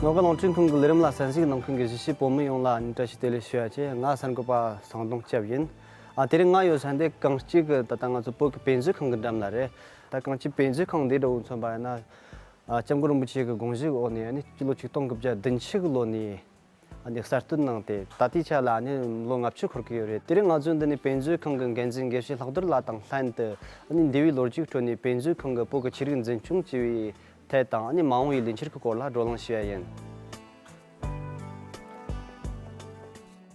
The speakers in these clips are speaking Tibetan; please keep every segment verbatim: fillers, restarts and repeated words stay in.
ནོར་གླིང་རླུང་འཕྲིན་ཁང་གི་ལས་རིམ་ལ་གསན་གཟིགས་གནང་མཁན་གྱི་གཞིས་བྱེས་བོད་མི་ཡོངས་ལ་བཀྲ་ཤིས་བདེ་ལེགས་ཞུ་ཡ་བྱས། ང་གསར་འགོད་པ་ཚངས་སྟོང་སྐྱབས་ཡིན། ཨ། དེ་རིང་ང་ཡོད་ས་འདི་གངས་སྐྱིད་ཀྱི་ད་ལྟ་ང་ཚོ་བོད་ཀྱི་དཔེ་མཛོད་ཁང་གི་འགྲམ་ལ་རེད། ད་གངས་སྐྱིད་དཔེ་མཛོད་ཁང་འདི་འདྲ་བོ་མཚོན་པ་ཡིན་ན། ཨ། སྐྱབས་མགོན་རིན་པོ་ཆེ་གི་དགོངས་གཞི་འོག་ནས་ཨ་ནི་སྤྱི་ལོ་ཆིག་སྟོང་དགུ་བརྒྱ་བདུན་ཅུ་གི་ལོ་ནས་ཨ་ནི་གསར་གཏོད་གནང་སྟེ། ད་ལྟའི་ཆ་ལ་ཨ་ནི་ལོ་ལྔ་བཅུ་འཁོར་གྱི་ཡོད་རེད། དེ་རིང་ང་ཚོ་འདི་ནས་དཔེ་མཛོད་ཁང་གི་འགན་འཛིན་དགེ་བཤེས་ལྷག་རྡོར་ལགས་དང་ལྷན་དུ་ཨ་ནི་འདས་པའི་ལོ་རྒྱུས་ཁྲོད་ནས་དཔེ་མཛོད་ཁང་གིས་བོད་ཀྱི་ཆོས་རིག་འཛིན་སྐྱོང་བྱས་པའི་ཐད་དང་། ཨ་ནི་མ་འོངས་པའི་ལས་འཆར་གྱི་སྐོར་ལ་བགྲོ་གླེང་ཞུ་ཡ་ཡིན།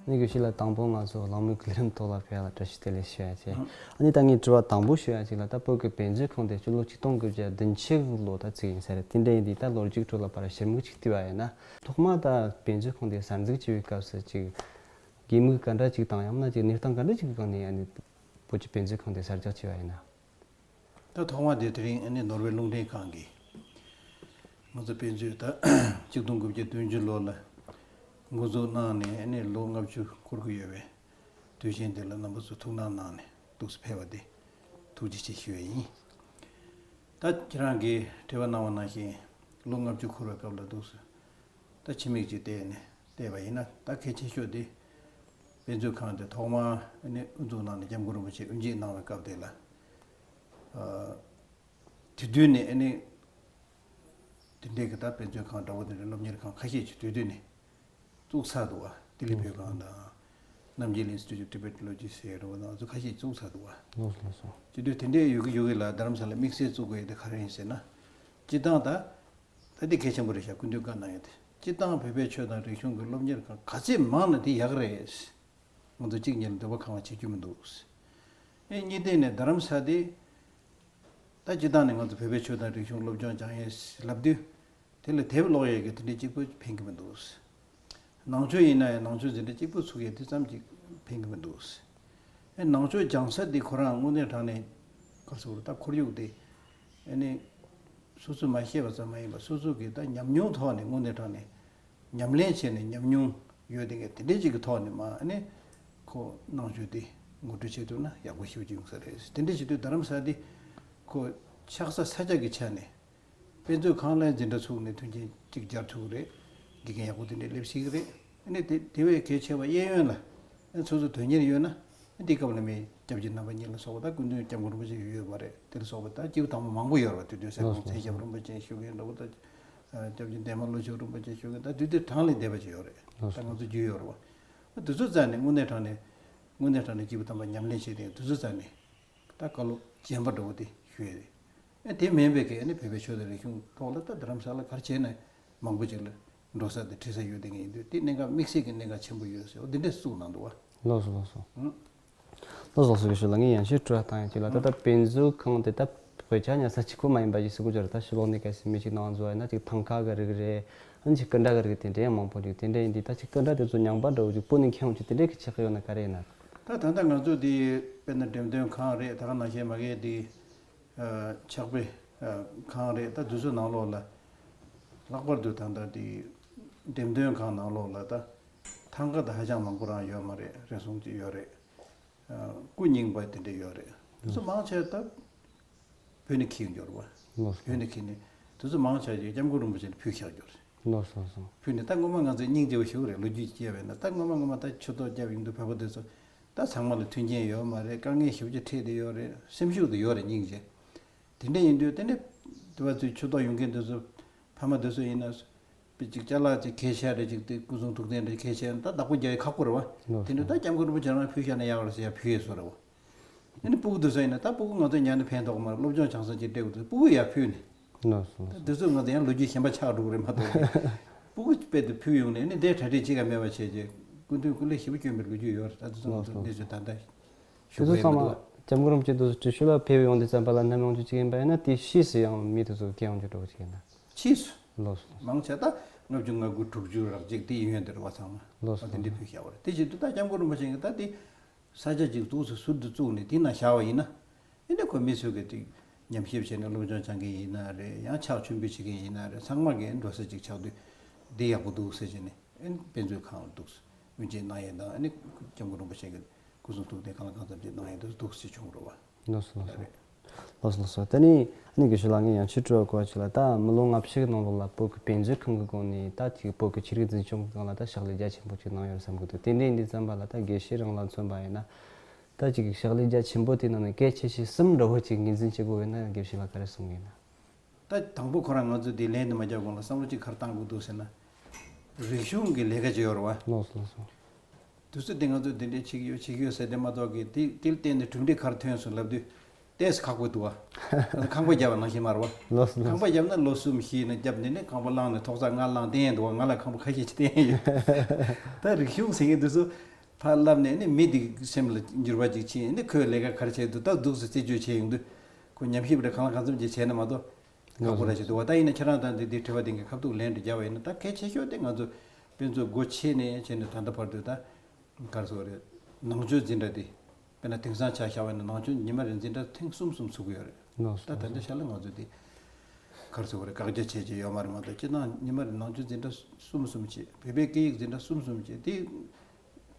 ཨ་ནི་དགེ་བཤེས་ལགས། དང་པོ་ང་ཚོ་གླེང་མོལ་གྱི་ལམ་ཐོག་ལ་ཕེབས་ཡ་ལ་བཀྲ་ཤིས་བདེ་ལེགས་ཞུ་ཡ་བྱས། ཨ་ནི་ད་ངས་དྲི་བ་དང་པོ་ཞུ་ཡ་ཅིག་ལ། ད་བོད་ཀྱི་དཔེ་མཛོད་ཁང་དེ་སྤྱི་ལོ་ཆིག་སྟོང་དགུ་བརྒྱ་བདུན་ཅུ་གི་ལོ་ད་བཙུགས་ཡིན་ས་རེད། དེ་འདྲ་ཡིན་དུས་ད་ལོ་རྒྱུས་ཁྲོད་ལ་ཕར་ཞིབ་མོ་ཅིག་བལྟས་པ་ཡིན་ན། ཐོག་མ་ད་དཔེ་མཛོད་ཁང་དེ་གསར་འཛུགས་བྱས་པའི་སྐབས་སུ་ཅིག་གད་མོ་ག་འདྲ་ཅིག་དང་། ཡང་ན་ཅིག་གནས་སྟངས་ག་འདྲ་ཅིག་གི་སྒང་ནས་ཨ་ནི་བོད་ཀྱི་དཔེ་མཛོད་ཁང་དེ་གསར་རྒྱག་བྱས་པ་ཡིན་ན། ད་ཐོག་མ་དེ་དེ་རིང་ཨ་ནི་ནོར་ཝེ་རླུང་འཕྲིན་ཁང་གིས་ང་ཚོ་དཔེ་མཛོད་ད་ཆིག་སྟོང་དགུ་བརྒྱ་བདུན་ཅུ་ལོ་ལ་འགོ་འཛུགས་གནང་ནས། ཨ་ནི་ལོ་ལྔ་བཅུ་འཁོར་གྱི་ཡོད་པའི་དུས་ཆེན་དེ་ལ་རྣམ་པ་ཚོ་ཐུགས་སྣང་གནང་ནས་འདུག་སེ་ཕེབས་པ་དེ་ཐུགས་རྗེ་ཆེ་ཞུ་ཡ་ཡིན། ད་ཁྱེད་རང་གིས་དྲི་བ་གནང་བ་ནང་བཞིན་ལོ་ལྔ་བཅུ་འཁོར་བའི་སྐབས་ལ་འདུག་སེ་ད་ཕྱི་མིག་ཅིག་བལྟས་ནས་བལྟས་པ་ཡིན་ན། ད་གལ་ཆེ་ཤོས་དེ་དཔེ་མཛོད་ཁང་དེ་ཐོག་མར་ཨ་ནི་དབུ་འཛུགས་གནང་ནས་སྐྱབས་མགོན་རིན་པོ་ཆེ་དབུ་འབྱེད་གནང་བའི་སྐབས་དེ་ལ། ཨ། དེ་དུས་ནས་ཨ་ནི་དེ་འདྲའི་གི་ད་དཔེ་མཛོད་ཁང་འདྲ་བོ་དེ་འདྲ་སློབ་གཉེར་ཁང་ཁ་ཤས་ཅིག་དེ་དུས་ནས་བཙུགས་ཚར་འདུག་བ། ལྡི་ལི་བོད་ཁང་དང་། ནམ་རྒྱལ་Institute of Tibetology ཟེར་ཡ་འདྲ་བོ་དང་། ཚོ་ཁ་ཤས་བཙུགས་ཚར་འདུག་བ། ལགས་སོ། ལགས་སོ། དེ་དུས་དེ་འདྲའི་ཡོད་ཀྱི་ཡོད་ཀྱི་ལ། རྡ་རམ་ས་ལ་དམིགས་བསལ་བཙུགས་དགོས་ཡ་དེ་ག་རེ་ཡིན་ཟེར་ན། སྤྱིར་བཏང་ད་ད་འདི་གལ་ཆེན་པོ་རེད་ཤག་སྐུ་མདུན་བཀའ་གནང་ཡ་དེ། སྤྱིར་བཏང་བོད་པའི་ཆོས་དང་རིག་གཞུང་གི་སློབ་གཉེར་ཁང་ག་ཚད་མང་ན་དེ་ཡག་རེད། ང་ཚོ་གཅིག་གཉིས་ལ་འདོད་པ་ཁེངས་པ་བྱེད་རྒྱུ་མི་འདུག་ཨེ། གཉིས་ལྡན་ནས་རྡ་རམ་ས་དེ། ད་སྤྱིར་བཏང་ནས་ང་ཚོ་བོད་པའི་ཆོས་དང་རིག་གཞུང་སློབ་སྦྱོང་སྦྱང་ཡས་ལབ་དུས། དེ་ལ་དེབ་ཀློག་ཡས་ཀྱི་དེ་འདྲའི་གཅིག་པུ་ཕན་གྱི་མི་འདུག་ནང་ཆོས་ཡིན་ན་ཡང་ནང་ཆོས་འཛིན་གྲྭ་གཅིག་པུ་ཚུགས་ཡས་དེ་ཙམ་གྱིས་ཕན་གྱི་མི་འདུག་ཨེ། ནང་ཆོས་སྦྱང་ས་དེ་ཁོ་རང་དངོས་གནས་དྲང་ནས་ག་ཚོད་ད་ཁོར་ཡུག་དེ། ཨ་ནི་སོ་སོས་མ་ཤེས་པ་ཙམ་མ་ཡིན་པར་སོ་སོ་གི་ད་ཉམས་མྱོང་ཐོག་ནས་དངོས་གནས་དྲང་ནས་ཉམས་ལེན་བྱས་ནས་ཉམས་མྱོང་ཡོད་དེ་ག་དེ་འདྲའི་ཅིག་གི་ཐོག་ནས་མ། ཨ་ནི་ཁོ་ནང་ཆོས་དེ་ངོ་སྤྲོད་བྱེད་ཐུབ་ན་ཡག་པོ་ཞེ་པོ་ཅིག་ཡོང་ས་རེད། དེ་འདྲ་བྱེད་དུས་རྡ་རམ་ས་དེ་ཁོ་ཆགས་ས་ས་ཆ་གི་ཆ་ནས་དཔེ་མཛོད་ཁང་ལ་འཛིན་གྲྭ་ཚུགས་ནས་མཐུན་རྐྱེན་ཅིག་སྦྱར་ཐུབ་ཀྱི་རེད། དགེ་རྒན་ཡག་པོ་དེ་འདྲས་སླེབས་སྲིད་ཀྱི་རེད། ཨ་ནི་དེ་དེ་བས་གལ་ཆེ་བ་གཡས་གཡོན་ལ་ཨ་ནི་སོ་སོ་དོན་གཉེར་ཡོད་ན། ཨ་ནི་དེ་སྐབས་ལ་མི་སྐྱབས་རྗེ་རྣམ་པ་གཉིས་ལ་སོགས་པ་དང་། སྐུ་མདུན་སྐྱབས་མགོན་རིན་པོ་ཆེ་ཡོད་པ་རེད། དེ་ལ་སོགས་པ་དང་སྐྱེས་བུ་དམ་པ་མང་པོ་ཡོད་རེད་བ། དེ་དུས་སེ་ལགས་སོ། མཚན་ཞབས་རིན་པོ་ཆེ་ཞུ་མཁན་འདྲ་བོ་དང་། སྐྱབས་རྗེ་འདན་མ་ལོ་ཆུང་རིན་པོ་ཆེ་ཞུ་མཁན་དང་། དེ་དུས་གྲངས་ལས་འདས་པ་ཅིག་ཡོད་རེད། ལགས་སོ། ད་ང་ཚོ་རྒྱུས་ཡོད་རེད་བ། ཨ་དེ་ཚོ་རྩ་ནས་དངོས་གནས་དྲང་ནས་དངོས་གནས་དྲང་ནས་སྐྱེས་བུ་དམ་པ་ཉམས་ལེན་བྱེད་མཁན་དེ་ཚོ་རྩ་ནས། ད་བཀའ་སློབ་རྗེན་པ་འདྲ་བོ་དེ་ཞུ་ཡས་རེད། ཨེ། དེ་མིན་པའི་གི་ཨ་ནི་བོད་པའི་ཆོས་དང་རིག་གཞུང་ཐོག་ལ་ད་རྡ་རམ་ས་ལ་ག་རེ་བྱས་ན་མང་པོ་ཅིག་ལ་འགྲོ་ས་དེ་ཁྲིད་ས་ཡོད་དེ་ངེས་ཡིན་དུས། དེ་གནད་འགག་དམིགས་བསལ་གྱི་གནད་འགག་ཆེན་པོ་ཡོད་ཟེར་བ་འདི་འདྲས་གསུངས་གནང་འདུག་བ། ལགས་སོ། ལགས་སོ། ཨང་། ལགས་སོ། ལགས་སོ། དགེ་བཤེས་ལགས། ངས་ཡང་ཞིབ་དྲི་བ་བཏང་ཡ་ཅིག་ལ། ད་ལྟ་དཔེ་མཛོད་ཁང་དེ་ད་དཔེ་ཆ་ཉར་ས་གཅིག་པོ་མ་ཡིན་པ་ཞིག་ཟེར་དགོས་ཀྱི་རེད། ད་ཕྱི་ལོགས་ནས་གལ་སྲིད་མི་ཞིག་ནང་འཛུལ་བ་ཡིན་ན། ཅིག་ཐང་ཀ་གི་རིགས་རེད། ཨ་ནི་ཅིག་སྐུ་འདྲ་གི་རིགས་དེ་འདྲའི་ཡང་མང་པོ་འདུག་དེ་འདྲ་ཡིན་དུས་ད་ཅིག་སྐུ་འདྲ་དེ་ཚོ་ཉམས་པ་འདྲ་བོ་ཅིག་སྤུ་ནས་འཁྱེར་ཡོང་ཅིག་དེ་འདྲའི་གི་ཆགས་ཀྱི་ཡོད་ན་ག་རེ་ཡིན་ན། ད་ད་ལྟ་ང་ཚོ་དེ་དཔེར་ན་འགྲེམས་སྟོན་ཁང་རེད། ད་ག་ནང་བཞིན་མ་གི་དེ་ཨ་ཕྱག་དཔེ་ཨ་ཁང་རེད། ད་དེ་ཚོ་ནང་ལོགས་ལ་ལྷག་པར་དུ་ད་ལྟ་དེ་འགྲེམས་སྟོན་ཁང་ནང་ལོགས་ལ་ད་ཐང་ཀ་ད་ཧ་ཅང་མང་པོ་རང་ཡོད་མ་རེད། རེ་ཟུང་ཅིག་ཡོད་རེད། ཨ་སྐུ་རྙིང་པ་དེ་འདྲ་ཡོད་རེད། དེ་ཚོ་མང་ཆེ་ད་བོད་ནས་འཁྱེར་འགྱུར་བ། ལགས་སོ། བོད་ནས་འཁྱེར་ནས་དེ་ཚོ་མང་ཆེ་ཅིག་སྐྱབས་མགོན་རིན་པོ་ཆེ་ལ་ཕུལ་བཞག་རྒྱུ་རེད། ལགས་སོ། ལགས་སོ། ཕུལ་ནས་ད་སྔོན་མ་ང་ཚོས་སྙིང་རྗེ་བོ་ཞིག་རེད། ལོ་རྒྱུས་བཤད་པ་ཡིན་ན། ད་སྔོན་མ་སྔོན་མ་ད་ཆུ་ཐོག་བརྒྱབ་ཡོང་དུས་བོད་པ་དེ་ཚོ་ད་ཚང་མ་ལ་མཐུན་རྐྱེན་ཡོད་མ་རེད། དཀའ་ངལ་ཞེ་པོ་ཅིག་འཕྲད་བསྡད་ཡོད་རེད། སེམས་ཤུགས་དེ་ཡོད་རེད། སྙིང་རྗེ། དེ་འདྲ་ཡིན་དུས་དེ་ནས་དེ་བ་ཚོའི་ཆུ་ཐོག་ཡོང་མཁན་དེ་ཚོ་ཕ་མ་དེ་ཚོ་ཡིན་ན། པི་ཅིག་ཅ་ལག་ཅིག་ཁྱེར་ཤར་རེ་ཅིག་དེ་སྐུ་གསུང་ཐུགས་རྟེན་རེ་ཁྱེར་ཤར་ན་ད་བདག་པོ་རྒྱག་ཡ་ཁག་པོ་རེད་བ། ལགས་སོ། དེ་འདྲ་ད་སྐྱབས་མགོན་རིན་པོ་ཆེ་རང་ཕུལ་ཤར་ན་ཡག་རེད་ཟེར་ཡ་ཕུལ་ཡས་བཟོ་རེད་བ། ཨ་ནི་སྤུ་གུ་དེ་ཚོ་ཡིན་ན་ད་སྤུ་གུ་ང་ཚོ་ཉར་ན་ཕན་ཐོགས་མ་རེད། སློབ་སྦྱོང་སྦྱང་ས་ཅིག་སྤྲད་དགོས་དུས་སྤུ་གུ་ཡར་ཕུལ་ནས། ལགས་སོ། ལགས་སོ། ད་དེ་ཚོ་ང་ཚོ་ཡང་ལོ་རྒྱུས་གཞན་པ་ཆགས་འགྲོ་གི་རེད་མ་གཏོགས། སྤུ་གུ་དཔེ་དེ་ཕུལ་ཡོང་ནས་ཨ་ནི་དེ་གྲ་སྒྲིག་བྱེད་ཀ་མེད་པ་བྱས་རྗེས་སྐུ་མདུན་སྐུ་ལས་ཞེ་པོ་སྐྱོན་པའི་ལོ་རྒྱུས་ཡོད་རེད། ད་དེ་ཚོ་ང་ཚོ་གནས་ཚུལ་ད་ལྟ་ཞུ་དགོས་ཡ་མི་འདུག་བ། དེ་ཚོ་ཚང་མ་སྐྱབས་མགོན་རིན་པོ་ཆེ་དེ་ཚོ་བྲེ་ཤོད་ལ་ཕེབས་ཡོང་དུས་ཙམ་པ་ལ་ནམ་ཡོང་རྒྱུ་ཅིག་ཡིན་པ་ཡིན་ན། དེ་ཕྱིས་སུ་ཡང་མི་དེ་ཚོ་སྐྱེལ་ཡོང་རྒྱུ་འགྲོ་གི་ཅིག་ཡིན་ན། ཕྱིས་སུ། ལགས་སོ། མང་ཆེ་ད་ལྔ་བཅུ་ང་དགུ་དྲུག་ཅུ་རག་ཅིག་དེ་ཡིན་ཡོད་དེ་རེད་བ། ཚང་མ། ལགས་སོ། དེ་འདྲའི་ཕུལ་བཞག་པ་རེད། དེ་བཞིན་དུ་ད་སྐྱབས་མགོན་རིན་པོ་ཆེ་གིས་ད་དེ་ས་ཆ་ཅིག་འདུག་སེ་ཟུར་དུ་བཙུགས་ནས་དེ་ན་བཞག་པ་ཡིན་ན། ཨེ་ནས་ཁོ་མི་ཚོས་གི་དེ་ཉམས་ཞིབ་བྱས་ནས་སློབ་སྦྱོང་སྦྱང་མཁན་ཡིན་ན་རེད། ཡང་ཕྱག་མཆོད་འབུལ་བྱེད་མཁན་ཡིན་ན་རེད། ཚང་མ་གི་འགྲོ་ས་ཅིག་ཆགས་དུས་འདི་ཡག་པོ་འདུག་ཟེར་བྱས་ནས། ཨེ་ནས་དཔེ་མཛོད་ཁང་ལ་འདུག་སེ་དབུ་འབྱེད་གནང་ཡས་དང་། ཨེ་ནས་སྐྱབས་མགོན་རིན་པོ་ཆེ་གི་སྐུ་གསུང་ཐུགས་རྟེན་གང་ལ་གང་འཚམ་ཅིག་གནང་ཡས་འདུག་སེ་འདུག་སེ་བྱུང་རེད་བ། ལགས་སོ། ལགས་སོ། རེད། ལགས་སོ་ལགས་སོ། ད་ནི་ཨ་ནི་དགེ་བཤེས་ལགས། ངས་ཡང་ཕྱིར་དྲི་བ་གོ་བ་ཅིག་ལ། ད་མི་ལོ་ལྔ་བཅུ་གི་ནང་ལོགས་ལ་བོད་ཀྱི་དཔེ་མཛོད་ཁང་གི་སྒོ་ནས་ད་ཅིག་བོད་ཀྱི་ཆོས་རིག་འཛིན་སྐྱོང་གི་སྒང་ལ་ད་ཕྱག་ལས་རྒྱ་ཆེན་པོ་ཅིག་གནང་ཡོད་བསམ་གི་འདུག་དེ་འདྲ་ཡིན་དུས་ཙམ་པ་ལ། ད་དགེ་བཤེས་རང་ལ་མཚོན་པ་ཡིན་ན། ད་ཅིག་ཕྱག་ལས་རྒྱ་ཆེན་པོ་དེ་ནང་ནས་གལ་ཆེ་ཤོས་གསུམ་འདྲ་བོ་ཅིག་ངོས་འཛིན་བྱེད་དགོས་ཡོད་ན། དགེ་བཤེས་ལགས་ག་རེ་གསུང་གི་ཡིན་ན། ད་དང་པོ་ཁོ་རང་ང་ཚོས་དེ་ལན་དེ་མ་རྒྱག་གོང་ལ་བསམ་བློ་ཅིག་ག་རེ་བཏང་དགོས་འདུག་ཟེར་ན། རིག་གཞུང་གི་ལས་ཀ་ཅིག་ཡོད་རེད་བ། ལགས་སོ་ལགས་སོ། དུས་ཚོད་དེ་ང་ཚོས་དེ་འདྲས་བྱེད་ཀྱི་ཡོད་བྱེད་ཀྱི་ཡོད་ཟེར་དེ་མ་གཏོགས་ཀྱི་དེ་དེ་ལ་བརྟེན་ནས་གྲུབ་འབྲས་ག་རེ་ཐོན་སོང་ལབ་དུས། ཏོག་ཙམ་ཁག་པོ་འདུག་བ། ད་ཁང་པ་བརྒྱབ་པ་ནང་བཞིན་མ་རེད་བ། ལགས་སོ་ལགས་སོ། ཁང་པ་བརྒྱབ་ན་ལོ་གསུམ་བཞི་ནས་བརྒྱབ། འདི་ནས་ཁང་པ་བླངས་ནས་ཐོག་ས་ལྔ་བླངས་བསྟན་ཡས་འདུག་བ། ང་ལ་ཁང་པ་ཁ་ཤས་ཅིག་བསྟན་ཡས་ཡོད། ད་རིག་གཞུང་ཟེར་མཁན་དེ་ཚོ་ཕར་བསླབས་ནས་ནི་མི་དེ་སེམས་ལ་འགྱུར་བ་ཅིག་ཕྱིན་ནི། ཁོས་ལས་ཀ་ག་རེ་བྱས་འདུག་ད་འདུག་སེ་རྩད་གཅོད་བྱས་ཡོང་དུས། ཁོ་ཉམས་ཞིབ་རེ་གང་ལ་གང་འཚམ་ཅིག་བྱས་ན་མ་གཏོགས་ཁག་པོ་ར་ཞིག་འདུག་བ། ད་ཡིན་ན་ཁྱེད་རང་དང་འདི་འདི་དྲི་བ་དེ་གི་ཁ་ཐུག་ལན་དུ་བརྒྱབ་པ་ཡིན་ན། ད་གལ་ཆེ་ཤོས་དེ་ང་ཚོ་དཔེ་མཛོད་སྒོ་ཕྱེ་ནས་བྱས་ནས་ད་ལྟ་བར་དུ་ད་ག་རེ་ཟེར་དགོས་རེད། ནང་ཆོས་འཛིན་གྲྭ་དེ་དཔེར་ན་དེང་སང་ཆ་བཞག་པ་ཡིན་ན་ནང་ཆོས་ཉི་མ་རེར་འཛིན་གྲྭ་ཐེངས་གསུམ་གསུམ་ཚུགས་ཀྱི་ཡོད་རེད། ལགས་སོ། ད་ད་ལྟ་ཆ་ལ་ང་ཚོ་དེ་ག་རེ་ཟེར་དགོས་རེད། བཀག་རྒྱ་བྱས་ཀྱི་ཡོད་མ་རེད་མ་གཏོགས། སྤྱིར་བཏང་ཉི་མ་རེར་ནང་ཆོས་འཛིན་གྲྭ་གསུམ་གསུམ་བྱས། བོད་པའི་སྐད་ཡིག་འཛིན་གྲྭ་གསུམ་གསུམ་བྱས། དེ་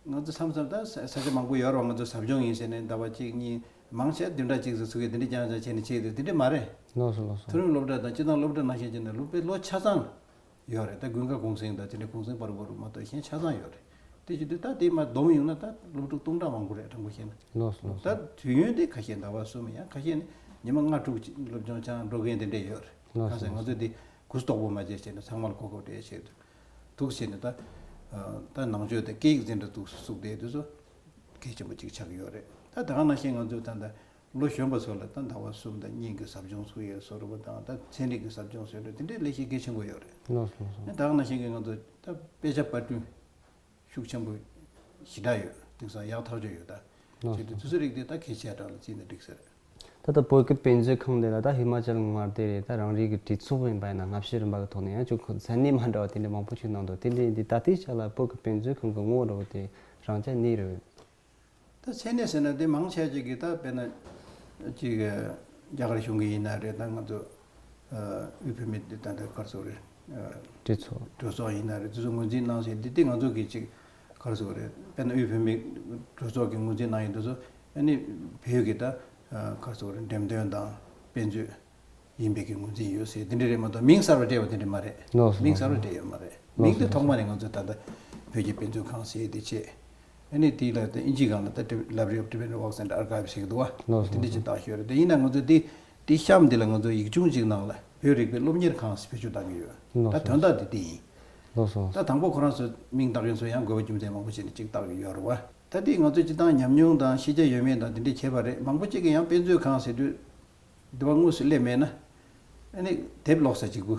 ང་ཚོ་མཚམས་མཚམས་ད་ས་ས་ཆ་མང་པོ་ཡོད་རེད་བ། ང་ཚོ་ཟབ་སྦྱོང་ཡིན་ཟེར་ནས་ཟླ་བ་གཅིག་གཉིས་མང་ཆེ་བདུན་ཕྲག་གཅིག་ཙམ་ཚུགས་ཡས་དེ་འདྲ་རྐྱང་རྐྱང་བྱས་ནས་བྱས་ཏེ་དེ་འདྲ་མ་རེད། ལགས་སོ་ལགས་སོ། མཐོ་རིམ་སློབ་གྲྭ་དང་སྤྱིར་བཏང་སློབ་གྲྭ་ནང་བཞིན་བྱས་ནས་སློབ་དཔོན་ལོ་ཆ་ཚང་ཡོད་རེད། ད་དགུན་ཁ་གུང་སེང་དང་དེ་འདྲ་གུང་སེང་བར་བར་མ་གཏོགས་གཞན་ཆ་ཚང་ཡོད་རེད། དེ་བྱེད་དུས་ད་དེ་མར་བསྡོམས་ཡོང་ན་ད་སློབ་ཕྲུག་སྟོང་ཕྲག་མང་པོ་རེད། དྲང་པོ་བཤད་ན། ལགས་སོ་ལགས་སོ། ད་དུས་ཡུན་དེ་ཁ་ཤས་ཟླ་བ་གསུམ། ཡང་ཁ་ཤས་ནི་ཉི་མ་ལྔ་དྲུག་ཅིག་སློབ་སྦྱོང་སྦྱང་འགྲོ་མཁན་དེ་འདྲ་ཡོད་རེད། ལགས་སོ། གང་ཟེར་ང་ཚོས་དེ་གུ་སྟོག་པོ་མ་བྱས་བྱས་ནས་ཚང་མ་ལ་གོ་སྐབས་སྤྲད་བྱས་འདུག་བྱས་ནས་ད་ད་ནང་ཆོས་དེ་སྐད་ཡིག་འཛིན་གྲྭ་འདུག་བཙུགས་བསྡད་དུས་ཚོད་གལ་ཆེན་པོ་གཅིག་ཆགས་ཀྱི་ཡོད་རེད། ད་ད་ག་ནང་བཞིན་ང་ཚོས་ད་ལྟ་ལོ་གཞོན་པ་ཚོ་ལ་ད་ཟླ་བ་གསུམ་དང་གཉིས་ཀྱི་ཟབ་སྦྱོང་ཚུགས་ཡས་བཟོ་འདྲ་པོ་དང་། ད་ཚན་རིག་གི་ཟབ་སྦྱོང་བཟོ་འདྲ་དེ་འདྲའི་ལས་གཞི་གལ་ཆེན་པོ་ཡོད་རེད། ལགས་སོ་ལགས་སོ། ད་ག་ནང་བཞིན་གྱི་ང་ཚོ་ད་དཔེ་ཆ་པར་སྐྲུན་ཤུགས་ཆེན་པོ་ཞེ་དྲག་ཡོད། དེང་སང་ཡག་ཐག་ཆོད་ཡོད་ད། ལགས་བྱས་ཏེ་སོ། དུས་ཚོད་རིག་དེ་ད་གལ་ཆེ་དྲགས་ལ་བརྩིས་ན་འགྲིག་ས་རེད། ད་ལྟ་བོད་ཀྱི་དཔེ་མཛོད་ཁང་འདི་ལ་ད་ཧི་མ་ཅལ་མངའ་སྡེ་རེད། ད་རང་རེའི་གི་གྲོས་ཚོགས་ཡིན་པ་ཡིན་ན་སྔ་ཕྱི་རིམ་པ་གི་ཐོག་ནས་ཡང་ཅིག་མཚན་གནས་མ་འདྲ་བ་དེ་འདྲ་མང་པོ་ཞིག་གནང་འདུག་དེ་འདྲ་ཡིན་དུས་ད་ལྟའི་ཆ་ལ་བོད་ཀྱི་དཔེ་མཛོད་ཁང་གི་ངོ་བོ་འདྲ་བོ་དེ་རང་ཅག་གནས་རེད། ད་མཚན་གནས་ཟེར་ན་དེ་མང་ཆེ་ཅིག་གིས་ད་དཔེར་ན་ཅིག་རྒྱ་གར་གཞུང་གི་ཡིན་ན་རེད། ད་ང་ཚོ་དབུས་བོད་མིའི་ད་ལྟ་ག་རེ་ཟེར་དགོས་རེད། གྲོས་ཚོགས། གྲོས་ཚོགས་ཡིན་ན་རེད། དེ་ཚོ་ངོས་འཛིན་གནང་ཟེར། འདི་དེ་ང་ཚོ་གི་ཅིག་ག་རེ་ཟེར་དགོས་རེད། དཔེར་ན་དབུས་བོད་མིའི་གྲོས་ཚོགས་ཀྱི་ངོས་འཛིན་གནང་ཡོང་དུས་ཚོ་ཨ་ནི་བོད་ཀྱི་ད་ག་རེ་ཟེར་དགོས་རེད། འགྲེམས་སྟོན་དང་དཔེ་མཛོད་ཡིན་པའི་གི་ངོས་འཛིན་ཡོད་ཟེར་དེ་འདྲ་རེད་མ་གཏོགས་མིང་གསར་པ་སྤྲད་པ་དེ་འདྲ་མ་རེད། ལགས་སོ། མིང་གསར་པ་སྤྲད་ཡོད་མ་རེད། ལགས་སོ། མིང་དེ་ཐོག་མ་ནས་ང་ཚོས་ད་ལྟ་བོད་ཀྱི་དཔེ་མཛོད་ཁང་ཟེར་དེ་བྱས། ཨ་ནི་དེ་ལ་ད་དབྱིན་ཇིའི་སྒང་ལ་ད་Library of Tibetan Works and Archives ཟེར་གི་འདུག་བ། ལགས་སོ། དེ་འདྲ་ཅིག་བཏགས་ཡོད་རེད། དེ་ཡིན་ན་ང་ཚོས་དེ་དེ་གཤམ་འདི་ལ་ང་ཚོ་ཡིག་ཆུང་ཅིག་ནང་ལ་བོད་རིག་པའི་སློབ་གཉེར་ཁང་ཟེར་བེད་སྤྱོད་བཏང་གི་ཡོད། ལགས་ད་སོ། དོན་དག་དེ་དེ་ཡིན། ལགས་སོ། ད་དང་པོ་ཁོ་རང་ཚོ་མིང་བཏགས་མཁན་ཚོ་ཡང་དགོས་པ་རྒྱུ་མཚན་མང་པོ་བྱས་ནས་ཅིག་བཏགས་ཀྱི་ཡོད་རེད་བ། ད་དེ་ང་ཚོས་སྤྱིར་བཏང་ཉམས་མྱོང་དང་ཤེས་བྱ་ཡོད་མེད་དང་དེ་འདྲ་བྱས་པ་རེད། མང་པོ་ཅིག་གིས་ཡང་དཔེ་མཛོད་ཁང་ཟེར་དུས། འདི་བ་དངོས་སུ་སླེབས་མེད་ན། ཨ་ནི་དེབ་ཀློག་ས་གཅིག་པུ།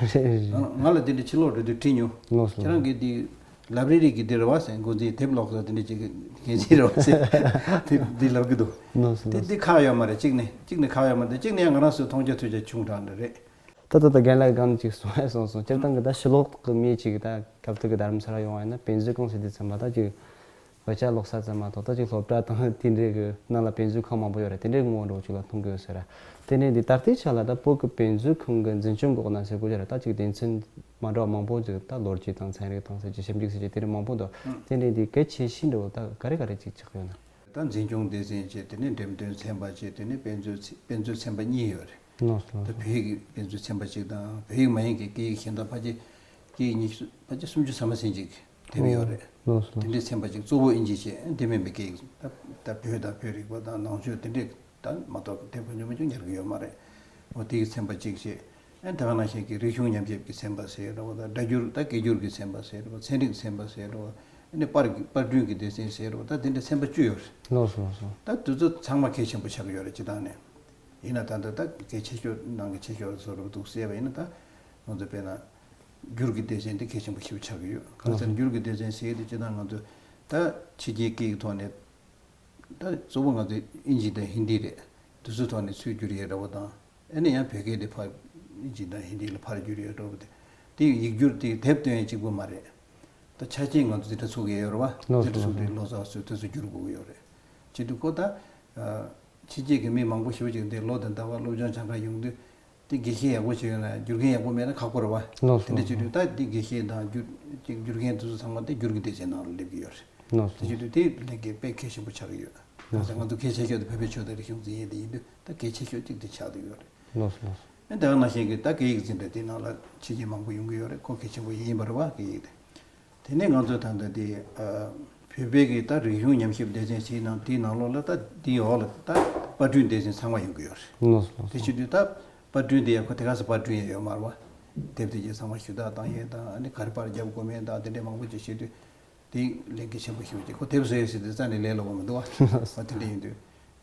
རེད་རེད། ང་ང་ལ་དེ་འདྲ་ཕྱིར་ལོག་འགྲོ་དུས་དྲིས་མྱོང་། ལགས་སོ། ཁྱེད་རང་གིས་འདི་Library གི་འདི་རེད་བ་ཟེར། འགོ་འཛིན་དེབ་ཀློག་ས་དེ་འདྲ་ཅིག་གི་འགན་འཛིན་རེད་བ་ཟེར། དེ་འདི་ལབ་ཀྱི་འདུག་ལགས་སོ། དེ་ལགས་སོ། འདི་ཁག་ཡོད་མ་རེད། གཅིག་ནས་གཅིག་ནས་ཁག་ཡོད་མ་རེད། གཅིག་ནས་ཡང་ང་རང་ཚོའི་མཐོང་རྒྱ་ཐོས་རྒྱ་ཆུང་དྲགས་འདྲ་རེད། ད་ད་ལྟ་རྒན་ལགས་གང་ཅིག་གསུང་ཡ་གསུངས་སོང་། སྤྱིར་བཏང་གི་ད་ཕྱི་ལོགས་གི་མི་ཅིག་ད་སྐབས་དེ་གི་རྡ་རམ་ས་ལ་ཡོང་བ་ཡིན་ན་དཔེ་མཛོད་ཁང་ཟེར་དུས་ཙམ་པ་ད་ཅིག་དཔེ་ཆ་ཀློག་ས་ཙམ་མ་གཏོགས་ད་ཅིག་སློབ་གྲྭ་དང་དེ་འདྲའི་གི་ནང་ལ་དཔེ་མཛོད་ཁང་མང་པོ་ཡོད་རེད། དེ་འདྲའི་ངོ་བོ་འདྲ་བོ་ཅིག་ལ་མཐོང་གི་ཡོད་ཟེར་ར། དེ་ནས་འདི་ད་ལྟའི་ཆ་ལ་ད་བོད་ཀྱི་དཔེ་མཛོད་ཁང་གི་འཛིན་སྐྱོང་འོག་ན་ཟེར་དགོས་ཀྱི་རེད། ད་ཅིག་སྡེ་ཚན་མ་འདྲ་བ་མང་པོ་ཅིག་ད་ལོ་རྒྱུས་དང་ཚན་རིག་དང་ཟེར་གྱི་ཞིབ་འཇུག་ཟེར་གྱི་དེ་འདྲ་མང་པོ་འདུག་དེ་འདྲའི་འདི་གལ་ཆེ་ཤོས་འདྲ་བོ་ད་ག་རེ་ག་རེ་ཅིག་ཆགས་ཡོད་ན། ད་འཛིན་སྐྱོང་སྡེ་ཚན་བྱས། དེ་ནས་འགྲེམས་སྟོན་ཚན་པ་བྱས། དེ་ནས་དཔེ་མཛོད་ཚན་དཔེ་མཛོད་ཚན་པ་གཉིས་ཡོད་རེད། ལགས་སོ། ད་བོད་ཡིག་གི་དཔེ་མཛོད་ཚན་པ་གཅིག་དང་། བོད་ཡིག་མ་ཡིན་གྱི་སྐད་ཡིག་གཞན་དག་ཕལ་ཆེར་སྐད་ཡིག་ཉི་ཤུ་ཕལ་ཆེར་སུམ་ཅུ་ཐམ་པ་ཟིན་ཅིག་དེབ་ཡོད་རེད། ལགས་སོ། དེ་འདྲའི་ཚན་པ་གཅིག་གཙོ་བོ་དབྱིན་ཇི་བྱས། དེ་མིན་པའི་སྐད་ཡིག་ད་ད་བོད་དང་བོད་རིག་པ་དང་ནང་ཆོས་དེ་འདྲའི་ད་མ་གཏོགས་དེབ་གང་བྱུང་མང་བྱུང་ཉར་གི་ཡོད་མ་རེད། འོ་དེའི་ཚན་པ་གཅིག་བྱས། ཨ་ནི་ད་ག་ནང་བཞིན་གྱི་རིག་གཞུང་ཉམས་ཞིབ་ཀྱི་ཚན་པ་ཟེར་རོ། ད་སྒྲ་སྒྱུར་ད་སྐད་སྒྱུར་གྱི་ཚན་པ་ཟེར་རོ། ཚན་རིག་ཚན་པ་ཟེར་རོ། ཨ་ནི་པར་གྱི་པར་སྐྲུན་གྱི་སྡེ་ཚན་ཟེར་རོ། ད་དེ་འདྲ་ཚན་པ་བཅུ་ཡོད་རེད། ལགས་སོ་ལགས་སོ། ད་དེ་ཚོ་ཚང་མ་གལ་ཆེན་པོ་ཆགས་ཀྱི་ཡོད་རེད། སྤྱིར་བཏང་ནས་ཡིན་ན་ད་ལྟ་ད་གལ་ཆེ་ཤོས་ནང་གི་ཆེ་ཤོས་བཟོ་འདྲ་འདུག་ཟེར་བ་ཡིན་ན། ད་ང་ཚོ་དཔེར་ན་འགྱུར་གྱི་སྡེ་ཚན་དེ་གལ་ཆེན་པོ་ཞིག་ཆགས་ཀྱི་ཡོད། གང་ཟེར་ན་འགྱུར་གྱི་སྡེ་ཚན་ཟེར་དེ་སྤྱིར་བཏང་ང་ཚོ་ད་ཕྱི་རྒྱལ་སྐད་ཡིག་ཐོག་ནས། ད་གཙོ་བོ་ང་ཚོས་དབྱིན་ཇི་དང་ཧིན་དི་རེད། དེ་ཚོའི་ཐོག་ནས་ཚུར་བསྒྱུར་ཡས་འདྲ་བོ་དང་། ཨ་ནི་ཡང་བོད་སྐད་དེ་ཕར་དབྱིན་ཇི་དང་ཧིན་དི་ལ་ཕར་བསྒྱུར་ཡས་འདྲ་བོ་དེ། དེ་ཡིག་སྒྱུར་དེ་དེབ་བཏོན་ཡས་གཅིག་པུ་མ་རེད། ད་ཆ་རྐྱེན་ང་ཚོ་འཛིན་གྲྭ་ཚུགས་ཀྱི་ཡོད་རེད་བ། ལགས་སོ། འཛིན་གྲྭ་ཚུགས་དུས་ལོ་ཙཱ་བ་ཚོས་དེ་ཚོ་བསྒྱུར་དགོས་ཀྱི་ཡོད་རེད། བྱེད་དུས་ཁོ་ད་ཕྱི་རྒྱལ་གྱི་མི་མང་པོ་ཞེ་པོ་ཅིག་འདིར་ལོ་དང་ཟླ་བ་སློབ་སྦྱོང་སྦྱང་གར་ཡོང་དུས། དེ་དགེ་བཤེས་ཡག་པོ་བྱས་ཡོད་ན་དགེ་རྒན་ཡག་པོ་མེད་ན་ཁག་པོ་རེད་བ། ལགས་སོ། དེ་འདྲ་བྱེད་དུས་ད་དེ་དགེ་བཤེས་དང་དགེ་རྒན་དེ་ཚོ་ཚང་མ་དེ་འགྱུར་གྱི་སྡེ་ཚན་ནང་ལ་སླེབས་ཀྱི་ཡོད་རེད། ལགས་སོ། དེ་བྱེད་དུས་དེ་ལས་འགན་དཔེ་གལ་ཆེན་པོ་ཆགས་ཀྱི་ཡོད། ད་ང་ཚོ་གལ་ཆེ་ཤོས་དེ་བོད་པའི་ཆོས་དང་རིག་གཞུང་འཛིན་ཡས་དེ་ཡིན་དུས་ད་གལ་ཆེ་ཤོས་གཅིག་དེ་ཆགས་བསྡད་ཡོད་རེད། ལགས་སོ་ལགས་སོ། ཨ་ནི་དེ་ག་ནང་བཞིན་གྱི་ད་སྐད་ཡིག་འཛིན་གྲྭ་དེའི་ནང་ལ་ཕྱི་རྒྱལ་མང་པོ་ཡོང་གི་ཡོད་རེད། ཁོ་གལ་ཆེན་པོ་ཡིན་པ་རེད་བ། སྐད་ཡིག་དེ། དེ་ནས་ང་ཚོ་ད་ལྟ་དེ་ཨ་བོད་པའི་གི་ད་རིག་གཞུང་ཉམས་ཞིབ་སྡེ་ཚན་ཞིག་ནང་དེའི་ནང་ལོགས་ལ་ད་དེའི་འོག་ལ་ད་པར་སྐྲུན་སྡེ་ཚན་ཚང་མ་ཡོང་གི་ཡོད་རེད། ལགས་སོ་ལགས་སོ། དེ་བྱེད་དུས་ད་པར་སྐྲུན་དེ་ཡང་ཁོ་དེ་ག་སེ་པར་སྐྲུན་ཡས་ཡོད་མ་རེད་བ། དེབ་དེ་གྱད་ཚང་མ་ཞུ་དག་བཏང་ཡས་དང་ཨ་ནི་ག་རེ་པར་རྒྱབ་དགོས་མིན་དང་དེ་འདྲའི་མང་པོ་ཅིག་བྱེད་དུས། དེ་ལས་འགན་ཆེན་པོ་ཞིག་ཅིག་ཁོ་དེབ་བཟོ་ཡས་ཟེར་དུས་རྩ་ནས་ལས་སླ་པོ་མི་འདུག་བ། ཨ་དེ་འདྲ་ཡིན་དུས་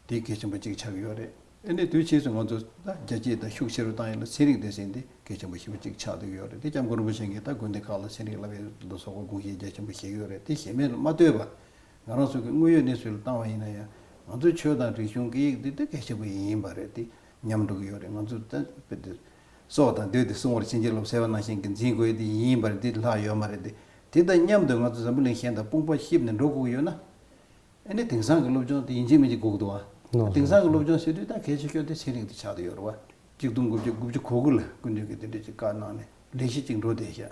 དེ་གལ་ཆེན་པོ་གཅིག་ཆགས་ཀྱི་ཡོད་རེད། ཨ་ནི་དུས་ཕྱིས་སུ་ང་ཚོ་ད་རྒྱ་སྐྱེད་དང་ཤུགས་ཆེ་རུ་བཏང་ཡས་ལ་ཚན་རིག་སྡེ་ཚན་འདི་གལ་ཆེན་པོ་ཞེ་པོ་གཅིག་ཆགས་བསྡད་ཀྱི་ཡོད་རེད། དེ་སྐྱབས་མགོན་རིན་པོ་ཆེ་གིས་ད་དགོན་སྡེ་ཁག་ལ་ཚན་རིག་བསླབ་ཡས་ལ་སོགས་པ་དགོངས་བཞེས་རྒྱ་ཆེན་པོ་བཞེས་ཀྱི་ཡོད་རེད། དེ་བཞེས་མིན་ལ་མ་ལྟོས་པར་ང་རང་ཚོ་གི་དངོས་ཡོད་གནས་ཚུལ་ལ་བཏང་བ་ཡིན་ན་ཡང་ང་ཚོའི་ཆོས་དང་རིག་གཞུང་སྐད་ཡིག་འདི་ད་གལ་ཆེན་པོ་ཡིན་པ་རེད། དེ་ཉམས་འགྲོ་གི་ཡོད་རེད། ང་ཚོ་ད་དཔེ་དེ་སྲོག་དང་བསྡོས་ཏེ་སྲུང་བར་བྱིན་གྱིས་རློབས་ཟེར་བ་ནང་བཞིན་གྱི་འཛིན་དགོས་དེ་ཡིན་པ་རེད། དེ་ལྷག་ཡོད་མ་རེད། དེ་དེ་དང་མཉམ་དུ་ང་ཚོ་འཛམ་བུ་གླིང་གཞན་དང་དཔུང་པ་བཤིབས་ནས་འགྲོ་དགོས་ཀྱི་ཡོད་ན། ཨ་ནི་དེང་སང་གི་སློབ་སྦྱོང་དེ་ཡིན་གཅིག་མིན་གཅིག་དགོས་ཀྱི་འདུག་བ། ནོ། དེང་སང་གི་སློབ་སྦྱོང་ཟེར་དུས་ད་གལ་ཆེ་ཤོས་དེ་ཚན་རིག་དེ་ཆགས་བསྡད་ཡོད་རེད་བ། གཅིག་སྟོང་དགུ་བརྒྱ་དགུ་བཅུ་གོ་དགུ་ལ་སྐུ་མདུན་གྱིས་དེ་འདྲ་ཅིག་བཀའ་གནང་ནས་ལས་གཞི་གཅིག་འགྲོ་བསྡད་ཤག་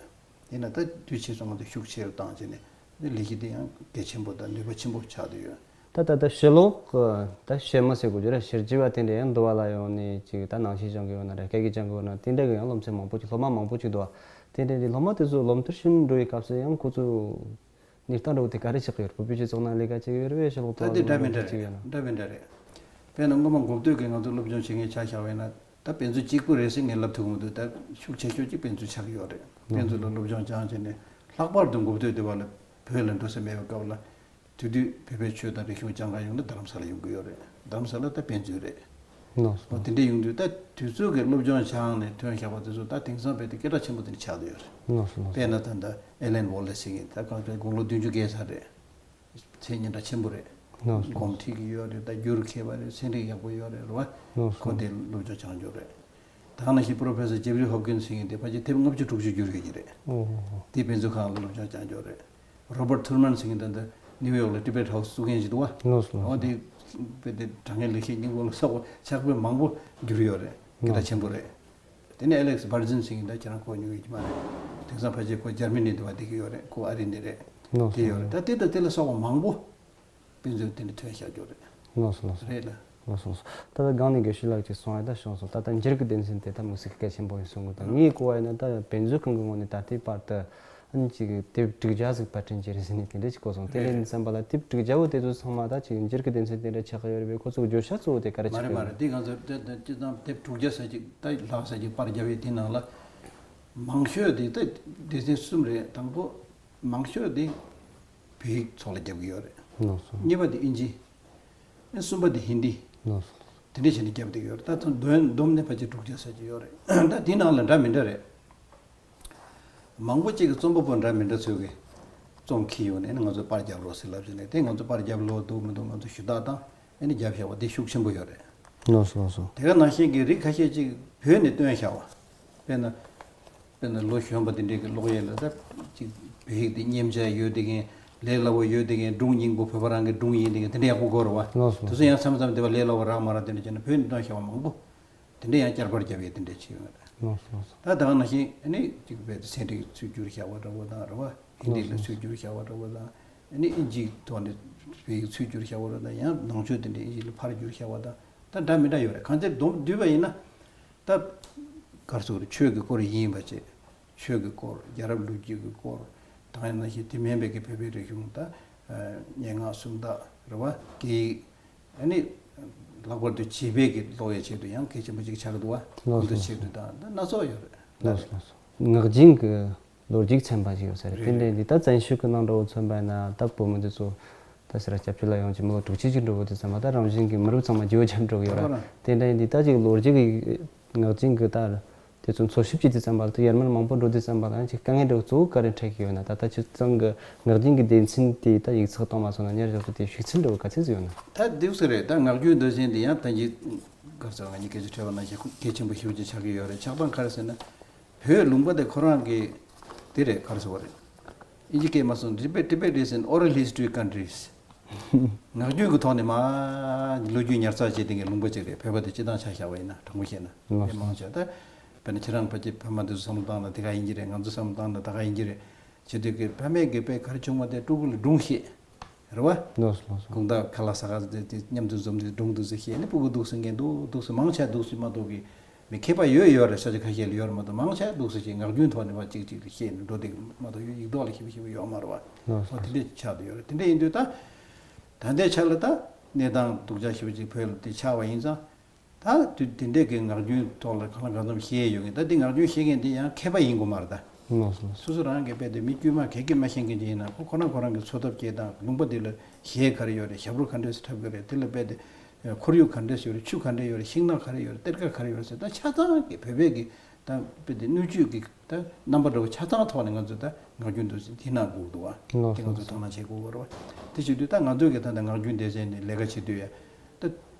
ཡིན་ན་ད་དུས་ཕྱིས་སུ་ང་ཚོ་ཤུགས་ཆེ་རུ་བཏང་བྱས་ནས་འདི་ལས་གཞི་དེ་ཡང་གལ་ཆེན་པོ་དང་ནུས་པ་ཆེན་པོ་ཆགས་བསྡད་ཡོད། ད་ད་ད་ཕྱི་ལོགས་ཀྱི་ད་ཕྱི་མི་ཟེར་དགོས་རྒྱུ་རེད། ཕྱི་རྒྱལ་བ་དེ་འདྲ་ཡང་འདུ་བ་ལ་ཡོང་ནས་ཅིག་ད་ནང་ཆོས་སྦྱང་གི་ཡོད་ན་རེད། སྐད་ཡིག་སྦྱང་གི་ཡོད་ན་དེ་འདྲ་གི་ཡང་སློབ་ཚན་མང་པོ་ཅིག་སློབ་མ་མང་པོ་ཅིག་འདུག་བ། དེ་འདྲ་གི་སློབ་མ་དེ་ཚོ་སློབ་མཐར་ཕྱིན་འགྲོ་བའི་སྐབས་སུ་ཡང་ཁོ་ཚོ་གནས་སྟངས་འདྲ་བོ་དེ་ག་རེ་ཆགས་ཀྱི་ཡོད་རེད། བོད་པའི་སྤྱི་ཚོགས་ནང་ལས་ཀ་བྱེད་ཀྱི་ཡོད་རེད་བས། ཕྱི་ལོགས་ད་དེ་འདྲ་མི་འདྲ་རེད། འདྲ་མི་འདྲ་རེད། དཔེར་ན་སྔོན་མ་འགོ་སྟོད་ཀྱི་ང་ཚོ་སློབ་སྦྱོང་བྱེད་མཁན་ཆ་བཞག་པ་ཡིན་ན་ད་དཔེ་མཛོད་གཅིག་པུ་རེད་ཟེར་ངས་ལབ་ཐུབ་ཀྱི་མི་འདུག་ད་ཤུགས་ཆེ་ཤོས་གཅིག་དཔེ་མཛོད་ཆགས་ཀྱི་ཡོད་རེད། དཔེ་མཛོད་ལ་སློབ་སྦྱོང་སྦྱངས་བྱས་ནས་ལྷག་པར་དུ་འགོ་སྟོད་སྡེ་བ་ལ་བོད་ལ་འགྲོ་ས་མེད་པའི་སྐབས་ལ། དེ་དུས་བོད་པའི་ཆོས་དང་རིག་གཞུང་སྦྱང་ག་ཡོང་ན་རྡ་རམ་ས་ལ་ཡོང་གི་ཡོད་རེད། རྡ་རམ་ས་ལ་ད་དཔེ་མཛོད་རེད། ནོ། འོ་དེ་འདྲ་ཡོང་དུས་ད་དུས་ཚོད་ཀྱི་སློབ་སྦྱོང་སྦྱངས་ནས་ཐོན་བཞག་པ་དེ་ཚོ་ད་དེང་སང་བོད་དུ་སྐད་གྲགས་ཆེན་པོ་དེ་འདྲ་ཆགས་བསྡད་ཡོད་རེད། ནོ་སོ་ནོ་སོ། དཔེར་ན་ད་ལྟ་ཨེ་ལན་ཝོ་ལེ་སི་ཟེར་མཁན་ད་གང་ལྟར་དགུང་ལོ་བདུན་ཅུ་བརྒལ་ཚར་རེད། མཚན་སྙན་གྲགས་ཆེན་པོ་རེད། ནོ་སོ་ནོ་སོ། གོམས་འདྲིས་ཀྱི་ཡོད་རེད། ད་སྒྱུར་མཁས་པ་རེད། ཚན་རིག་ཡག་པོ་ཡོད་རེད་རེད་བ། ནོ་སོ་ཁོ་ནོ་དེ་སོ། སློབ་སྦྱོང་སྦྱངས་ཡོད་རེད། ད་ག་ནང་བཞིན་པོ་རོ་ཕེ་སར་ཇེབ་རི་ཧོབ་ཀིན་ཟེར་མཁན་དེ་ཕལ་ཆེར་དེབ་ལྔ་བཅུ་དྲུག་ཅུ་བསྒྱུར་ཡོད་ཀྱི་རེད། ཨོ་ཧོ་ཧོ། དེ་དཔེ་མཛོད་ཁང་ལ་སློབ་སྦྱོང་སྦྱངས་ཡོད་རེད། རོ་བར་ཐུར་མན་ཟེར་མཁན་ད་ལྟ་ནིའུ་ཡོག་ལ་ཊི་བེཊ་ཧའུ་སི་བཙུགས་མཁན་ཞིག་འདུག་བ། ལགས་སོ་ལགས་སོ། འོ་དེ་དཔེ་དེབ་དྲ་བརྙན་ལེགས་བཤད་སྙིང་པོ་ལ་སོགས་པ་ཕྱག་དཔེ་མང་པོ་བསྒྱུར་ཡོད་རེད། སྐད་གྲགས་ཆེན་པོ་རེད། དེ་ནས་ཨེ་ལེག་སི་བར་ཛིན་ཟེར་མཁན་ད་ཁྱེད་རང་གོ་མྱོང་ཡོད་ཀྱི་མ་རེད། དེང་སང་ཕལ་ཆེར་ཁོ་འཇར་མ་ནི་དུ་བ་བསྡད་ཀྱི་ཡོད་རེད། ཁོ་ཨ་རི་ནས་རེད། ལགས་སོ་དེ་ཡོད་རེད། ལགས་སོ། ད་དེ་དང་དེ་ལ་སོགས་པ་མང་པོ་དཔེ་མཛོད་དེ་འདྲ་ཐོན་བཞག་རྒྱུ་རེད། ལགས་སོ་ལགས་སོ། རེད་ལ། ལགས་སོ་ལགས་སོ། ད་ལྟ་སྒང་ནས་དགེ་བཤེས་ལགས་ཀྱིས་གསུངས་ཡ་ད་བྱུང་སོང་། ད་ལྟ་འགྱུར་གྱི་སྡེ་ཚན་དེ་ད་དམིགས་བསལ་གལ་ཆེན་པོ་ཡིན་གསུང་གི་འདུག་ངས་གོ་བ་ཡིན་ན་ད་དཔེ་མཛོད་ཁང་གི་ངོས་ནས་ད་ལྟའི་བར་དུ་ཨ་ནི་ཅིག་དེབ་དྲུག་བརྒྱ་ཟིག་པར་སྐྲུན་བྱས་རེད་ཟེར་ནས་དེ་འདྲ་ཅིག་གོ་སོང་། དེ་རེད། ལས་ནས་བསམ་པ་ལ་དེབ་དྲུག་བརྒྱ་བོ་དེ་ཚོ་ཚང་མ་ད་ཅིག་འགྱུར་གྱི་སྡེ་ཚན་དེ་འདྲ་ཆགས་ཀྱི་ཡོད་རེད་པས། ཁོ་ཚོ་བརྗོད་བྱ་གཙོ་བོ་དེ་ག་རེ་མ་ཆགས་རེད་ཀྱི་མ་རེད། རེད། དེ་ང་ཚོ་དེ་དེ་སྤྱི་བཏང་དེབ་དྲུག་བརྒྱ་ཟེར་ཅིག་ད་ལྷག་ཟེར་ཅིག་པར་བརྒྱབ་ཡོད། དེ་ནང་ལ་མང་ཤོས་དེ་ད་སྡེ་ཚན་གསུམ་རེད། དང་པོ་མང་ཤོས་དེ་བོད་ཡིག་ཚོགས་ལ་རྒྱབ་ཀྱི་ཡོད་རེད། ལགས་སོ། གཉིས་པ་དེ་ཨིན་ཇི། ཨེ་གསུམ་པ་དེ་ཧིན་དི། ལགས་སོ། དེ་འདྲ་བྱས་ནས་རྒྱབ་བསྡད་ཡོད་རེད། ད་ཚང་བསྡོམས་བསྡོམས་ནས་ཕལ་ཆེར་དྲུག་བརྒྱ་ཙམ་ཅིག་ཡོད་རེད། ད་དེའི་ནང་ལ་འདྲ་མི་འདྲ་རེད། མང་པོ་ཅིག་གི་རྩོམ་པ་པོ་འདྲ་མི་འདྲ་ཚོས་ཀྱི་རྩོམ་འཁྱེར་ཡོང་ནས་ང་ཚོ་པར་རྒྱབ་རོགས་ཟེར་ལབ་བྱས་ནས། དེ་ང་ཚོ་པར་རྒྱབ་ལོ་འདུག་མི་འདུག་ང་ཚོ་ཞུ་དག་བཏང་། ཨ་ནི་རྒྱབ་བཞག་པ་དེ་ཤུགས་ཆེན་པོ་ཡོད་རེད། ལགས་སོ་ལགས་སོ། དེ་ག་ནང་བཞིན་གྱི་རིགས་ཁ་ཤས་ཅིག་བོད་ནས་བཏོན་བཞག་པ། དཔེར་ན། དཔེར་ན་ལོ་གཞོན་པ་དེ་འདྲས་ཀྱི་ཀློག་ཡས་ལ་ད་ཅིག་བོད་ཡིག་དེ་མཉེན་ཆ་ཡོད་དེ་མཁན། ལས་སླ་བོ་ཡོད་དེ་མཁན། སྒྲུང་སྙིང་པོ་བོད་པ་རང་གི་སྒྲུང་ཡིན་དེ་མཁན་དེ་འདྲ་ཡག་པོ་དགོས་རེད་བ། ལགས་སོ། དེ་ཚོ་ཡང་མཚམས་མཚམས་དེ་བ་ལས་སླ་བོ་རག་མ་རག་དེ་འདྲ་བྱས་ན་བོད་ནས་བཏོན་བཞག་པ་མང་པོ་དེ་འདྲ་ཡང་བསྐྱར་པར་རྒྱབ་ཡས་དེ་འདྲ་བྱས་ཡོད་རེད། ལགས་སོ་ལགས་སོ། ད་ད་ག་ནང་བཞིན་ཨ་ནི་ཅིག་བོད་དུ་ཚན་རིག་ཚུར་བསྒྱུར་བཞག་པ་འདྲ་བོ་དང་རེད་བ། ཧིན་དི་ལ་ཚུར་བསྒྱུར་བཞག་པ་འདྲ་བོ་དང་། ཨ་ནི་ཨིན་ཇིའི་ཐོག་ནས་བོད་ཡིག་ཚུར་བསྒྱུར་བཞག་པ་འདྲ་བོ་དང་། ཡང་ནང་ཆོས་དེ་འདྲ་ཨིན་ཇི་ལ་ཕར་བསྒྱུར་བཞག་པ་དང་། ད་འདྲ་མི་འདྲ་ཡོད་རེད། གང་ལྟར་བསྡོམས་བསྡུས་པ་ཡིན་ན་ད་ག་རེ་ཟེར་དགོས་རེད། ཆོས་ཀྱི་སྐོར་ཡིན་པ་བྱས། ཆོས་ཀྱི་སྐོར། རྒྱལ་རབས་ལོ་རྒྱུས་ཀྱི་སྐོར། ད་ཡིན་ན་ཞིག་དེ་མིན་པའི་གི་བོད་པའི་རིག་གཞུང་། ད་སྙན་ངག་སུམ་རྟགས་རེད་བ། སྐད་ཡིག་ཨ་ནི་ལྷག་པར་དུ་བྱིས་པའི་གི་ཀློག་ཡའི་ཆེད་དུ་ཡང་གལ་ཆེན་པོ་ཅིག་ཆགས་འདུག་བ། ལགས་སོ། ཁོང་ཚོའི་ཆེད་དུ་དང་ད་སྣ་ཚོགས་ཡོད་རེད། ལགས་སོ་ལགས་སོ། ངག་རྒྱུན་གྱི་ལོ་རྒྱུས་ཚན་པ་ཞིག་ཡོད་ས་རེད། རེད་དེ་རེད། འདྲ་འདི་ད་བཙན་བྱོལ་གྱི་ནང་འདྲ་བོ་མཚོན་པ་ཡིན་ན་ད་བོད་མི་འདི་ཚོ་ད་ཟེར་ར་སྐྱབས་བཅོལ་ལ་ཡོང་གི་མི་ལོ་དྲུག་ཅུ་ཅིག་འགྲོ་གི་འདུག་བསམ་པ། ད་རང་བཞིན་གྱི་མི་རབས་ཚང་མ་བརྗེ་བོ་ཆགས་འགྲོ་གི་ཡོད་ར། ད་དེ་འདྲ་ཡིན་དུས་ད་ཅིག་ལོ་རྒྱུས་ཀྱི་ངག་རྒྱུན་གྱི་ད་དེ་ཚོ་འཚོལ་ཞིབ་བྱེད་དུས་ཙམ་པ་ལ་ད་ཡར་མར་མང་པོ་འགྲོ་དུས་ཙམ་པ་ལ་ཅིག་དཀའ་ངལ་འདྲ་བོ་གཙོ་བོ་ག་རེ་འཕྲད་ཀྱི་ཡོད་ན། ད་ལྟ་སྤྱིར་བཏང་གི་ངག་རྒྱུན་གྱི་སྡེ་ཚན་དེ་ད་ཡིག་ཚགས་གཏོང་མ་སོང་ན་ཉར་འཇོག་རྒྱུ་དེ་ཤུགས་ཚད་འདྲ་བོ་ག་ཚད་ཅིག་ཡོད་ན། ད་འདུག་ས་རེད། ད་ངག་རྒྱུན་སྡེ་ཚན་དེ་ཡང་ད་ཅིག་ག་རེ་ཟེར་བ། ང་གཉིས་སྐད་ཆ་འཕྲད་པ་ནང་བཞིན་གལ་ཆེན་པོ་ཞེ་པོ་ཅིག་ཆགས་ཀྱི་ཡོད་རེད། ཆགས་སྟངས་ག་རེ་ཟེར་ན། བོད་ལུང་པ་དེ་ཁོ་རང་གི་དེ་རེད། ག་རེ་ཟེར་བ་རེད། ཨིན་ཇི་སྐད་མ་སོང་། Tibet, Tibet is an oral history country. ངག་རྒྱུན་གྱི་ཐོག་ནས་མར་ལོ་རྒྱུས་ཉར་ཚགས་བྱེད་མཁན་ལུང་པ་ཅིག་རེད། བོད་པ་དེ་སྤྱིར་བཏང་ཆ་བཞག་པ་ཡིན་ན། དྲང་པོ་བཤད་ན་ལགས་སོ། དེ་མང་ཆེ་ད་དཔེར་ན་ཁྱེད་རང་ཕལ་ཆེར་བོད་མི་དེ་ཚོ་བསམ་བློ་བཏང་ན་དེ་ག་ཡིན་གྱི་རེད། ང་ཚོ་བསམ་བློ་བཏང་ན་ད་ག་ཡིན་གྱི་རེད། བྱེད་དུས་ཀྱི་ཕ་མེས་ཀྱི་དཔེ་ག་རེ་བྱུང་བ་དེ་ཕྲུ་གུ་ལ་སྒྲུང་བཤད། རེད་བ། ལགས་སོ་ལགས་སོ། དགོང་དག་ཁ་ལག་ཟ་ག་དེ་དེ་མཉམ་དུ་འཛོམས་ཏེ་སྒྲུང་འདུག་སེ་བཤད་ནས་སྤུ་གུ་འདུག་སེ་ངས་འདུག་འདུག་སེ་མང་ཆེ་འདུག་སེ་མ་གཏོགས་ཀྱི་མི་མཁས་པ་ཡོད་ཡོད་རེད། ས་ཆ་ཁ་ཤས་ལ་ཡོད་རེད་མ་གཏོགས་མང་ཆེ་འདུག་སེ་བཤད། ངག་རྒྱུན་ཐོག་ནས་ཕར་གཅིག་གཅིག་ལ་བཤད་ནས་འགྲོ་བསྡད་མ་གཏོགས་ཡིག་ཐོག་ལ་ཞེ་པོ་ཞེ་པོ་ཡོད་མ་རེད་བ། ལགས་སོ། འོ་དེ་འདྲས་ཆགས་བསྡད་ཡོད་རེད། དེ་འདྲས་ཡིན་དུས་ད་ད་ལྟའི་ཆ་ལ་ད་གནས་སྟངས་སྡུག་ཅག་ཞེ་པོ་ཅིག་བོད་ལ་དེ་ཆགས་པ་ཡིན་ཙང་། ད་དུས་དེ་འདྲས་ཀྱི་ངག་རྒྱུན་ཐོག་ལ་གང་ལ་གང་འཚམ་བཤད་ཡོད་ངེས། ད་འདི་ངག་རྒྱུན་བཤད་མཁན་འདི་ཡང་མཁས་པ་ཡིན་དགོས་མ་རེད་ད། ལགས་སོ། སོ་སོ་རང་གི་དཔེ་དེ་མི་དཀྱུས་མ་གས་ཀྱི་མ་ཤེས་མཁན་ཅིག་ཡིན་ན་ཁོ་ཁོ་རང་ཁོ་རང་གི་འཚོ་ཐབས་བྱེད་སྟངས་ལུང་པ་འདི་ལ་གཞས་ག་རེ་ཡོད་རེད། ཞབས་བྲོ་ག་འདྲས་སེ་འཁྲབ་གི་རེད། དེ་ལ་དཔེ་དེ་ཁོར་ཡུག་ག་འདྲས་སེ་ཡོད་རེད། ཆུ་ག་འདྲས་ཡོད་རེད། ཤིང་ནགས་ག་རེ་ཡོད་རེད། གཏེར་ཁ་ག་རེ་ཡོད་རེད་ཟེར། ད་ཆ་ཚང་གི་བོད་པའི་གི་ད་དཔེ་དེ་སྣོད་བཅུད་ཀྱི་ད་རྣམ་པ་འདྲ་བོ་ཆ་ཚང་ཐོག་ནས་ང་ཚོས་ད་ངག་རྒྱུན་འདུག་སེ་འདི་ན་དགོས་འདུག་བ། ལགས་དེ་ང་ཚོས་དོ་སྣང་བྱེད་དགོས་པ་རེད་བ། དེ་བྱེད་དུས་ད་ང་ཚོས་གི་ད་ད་ངག་རྒྱུན་སྡེ་ཚན་ནས་ལས་ཀ་བྱེད་དུས་ཡ་ད་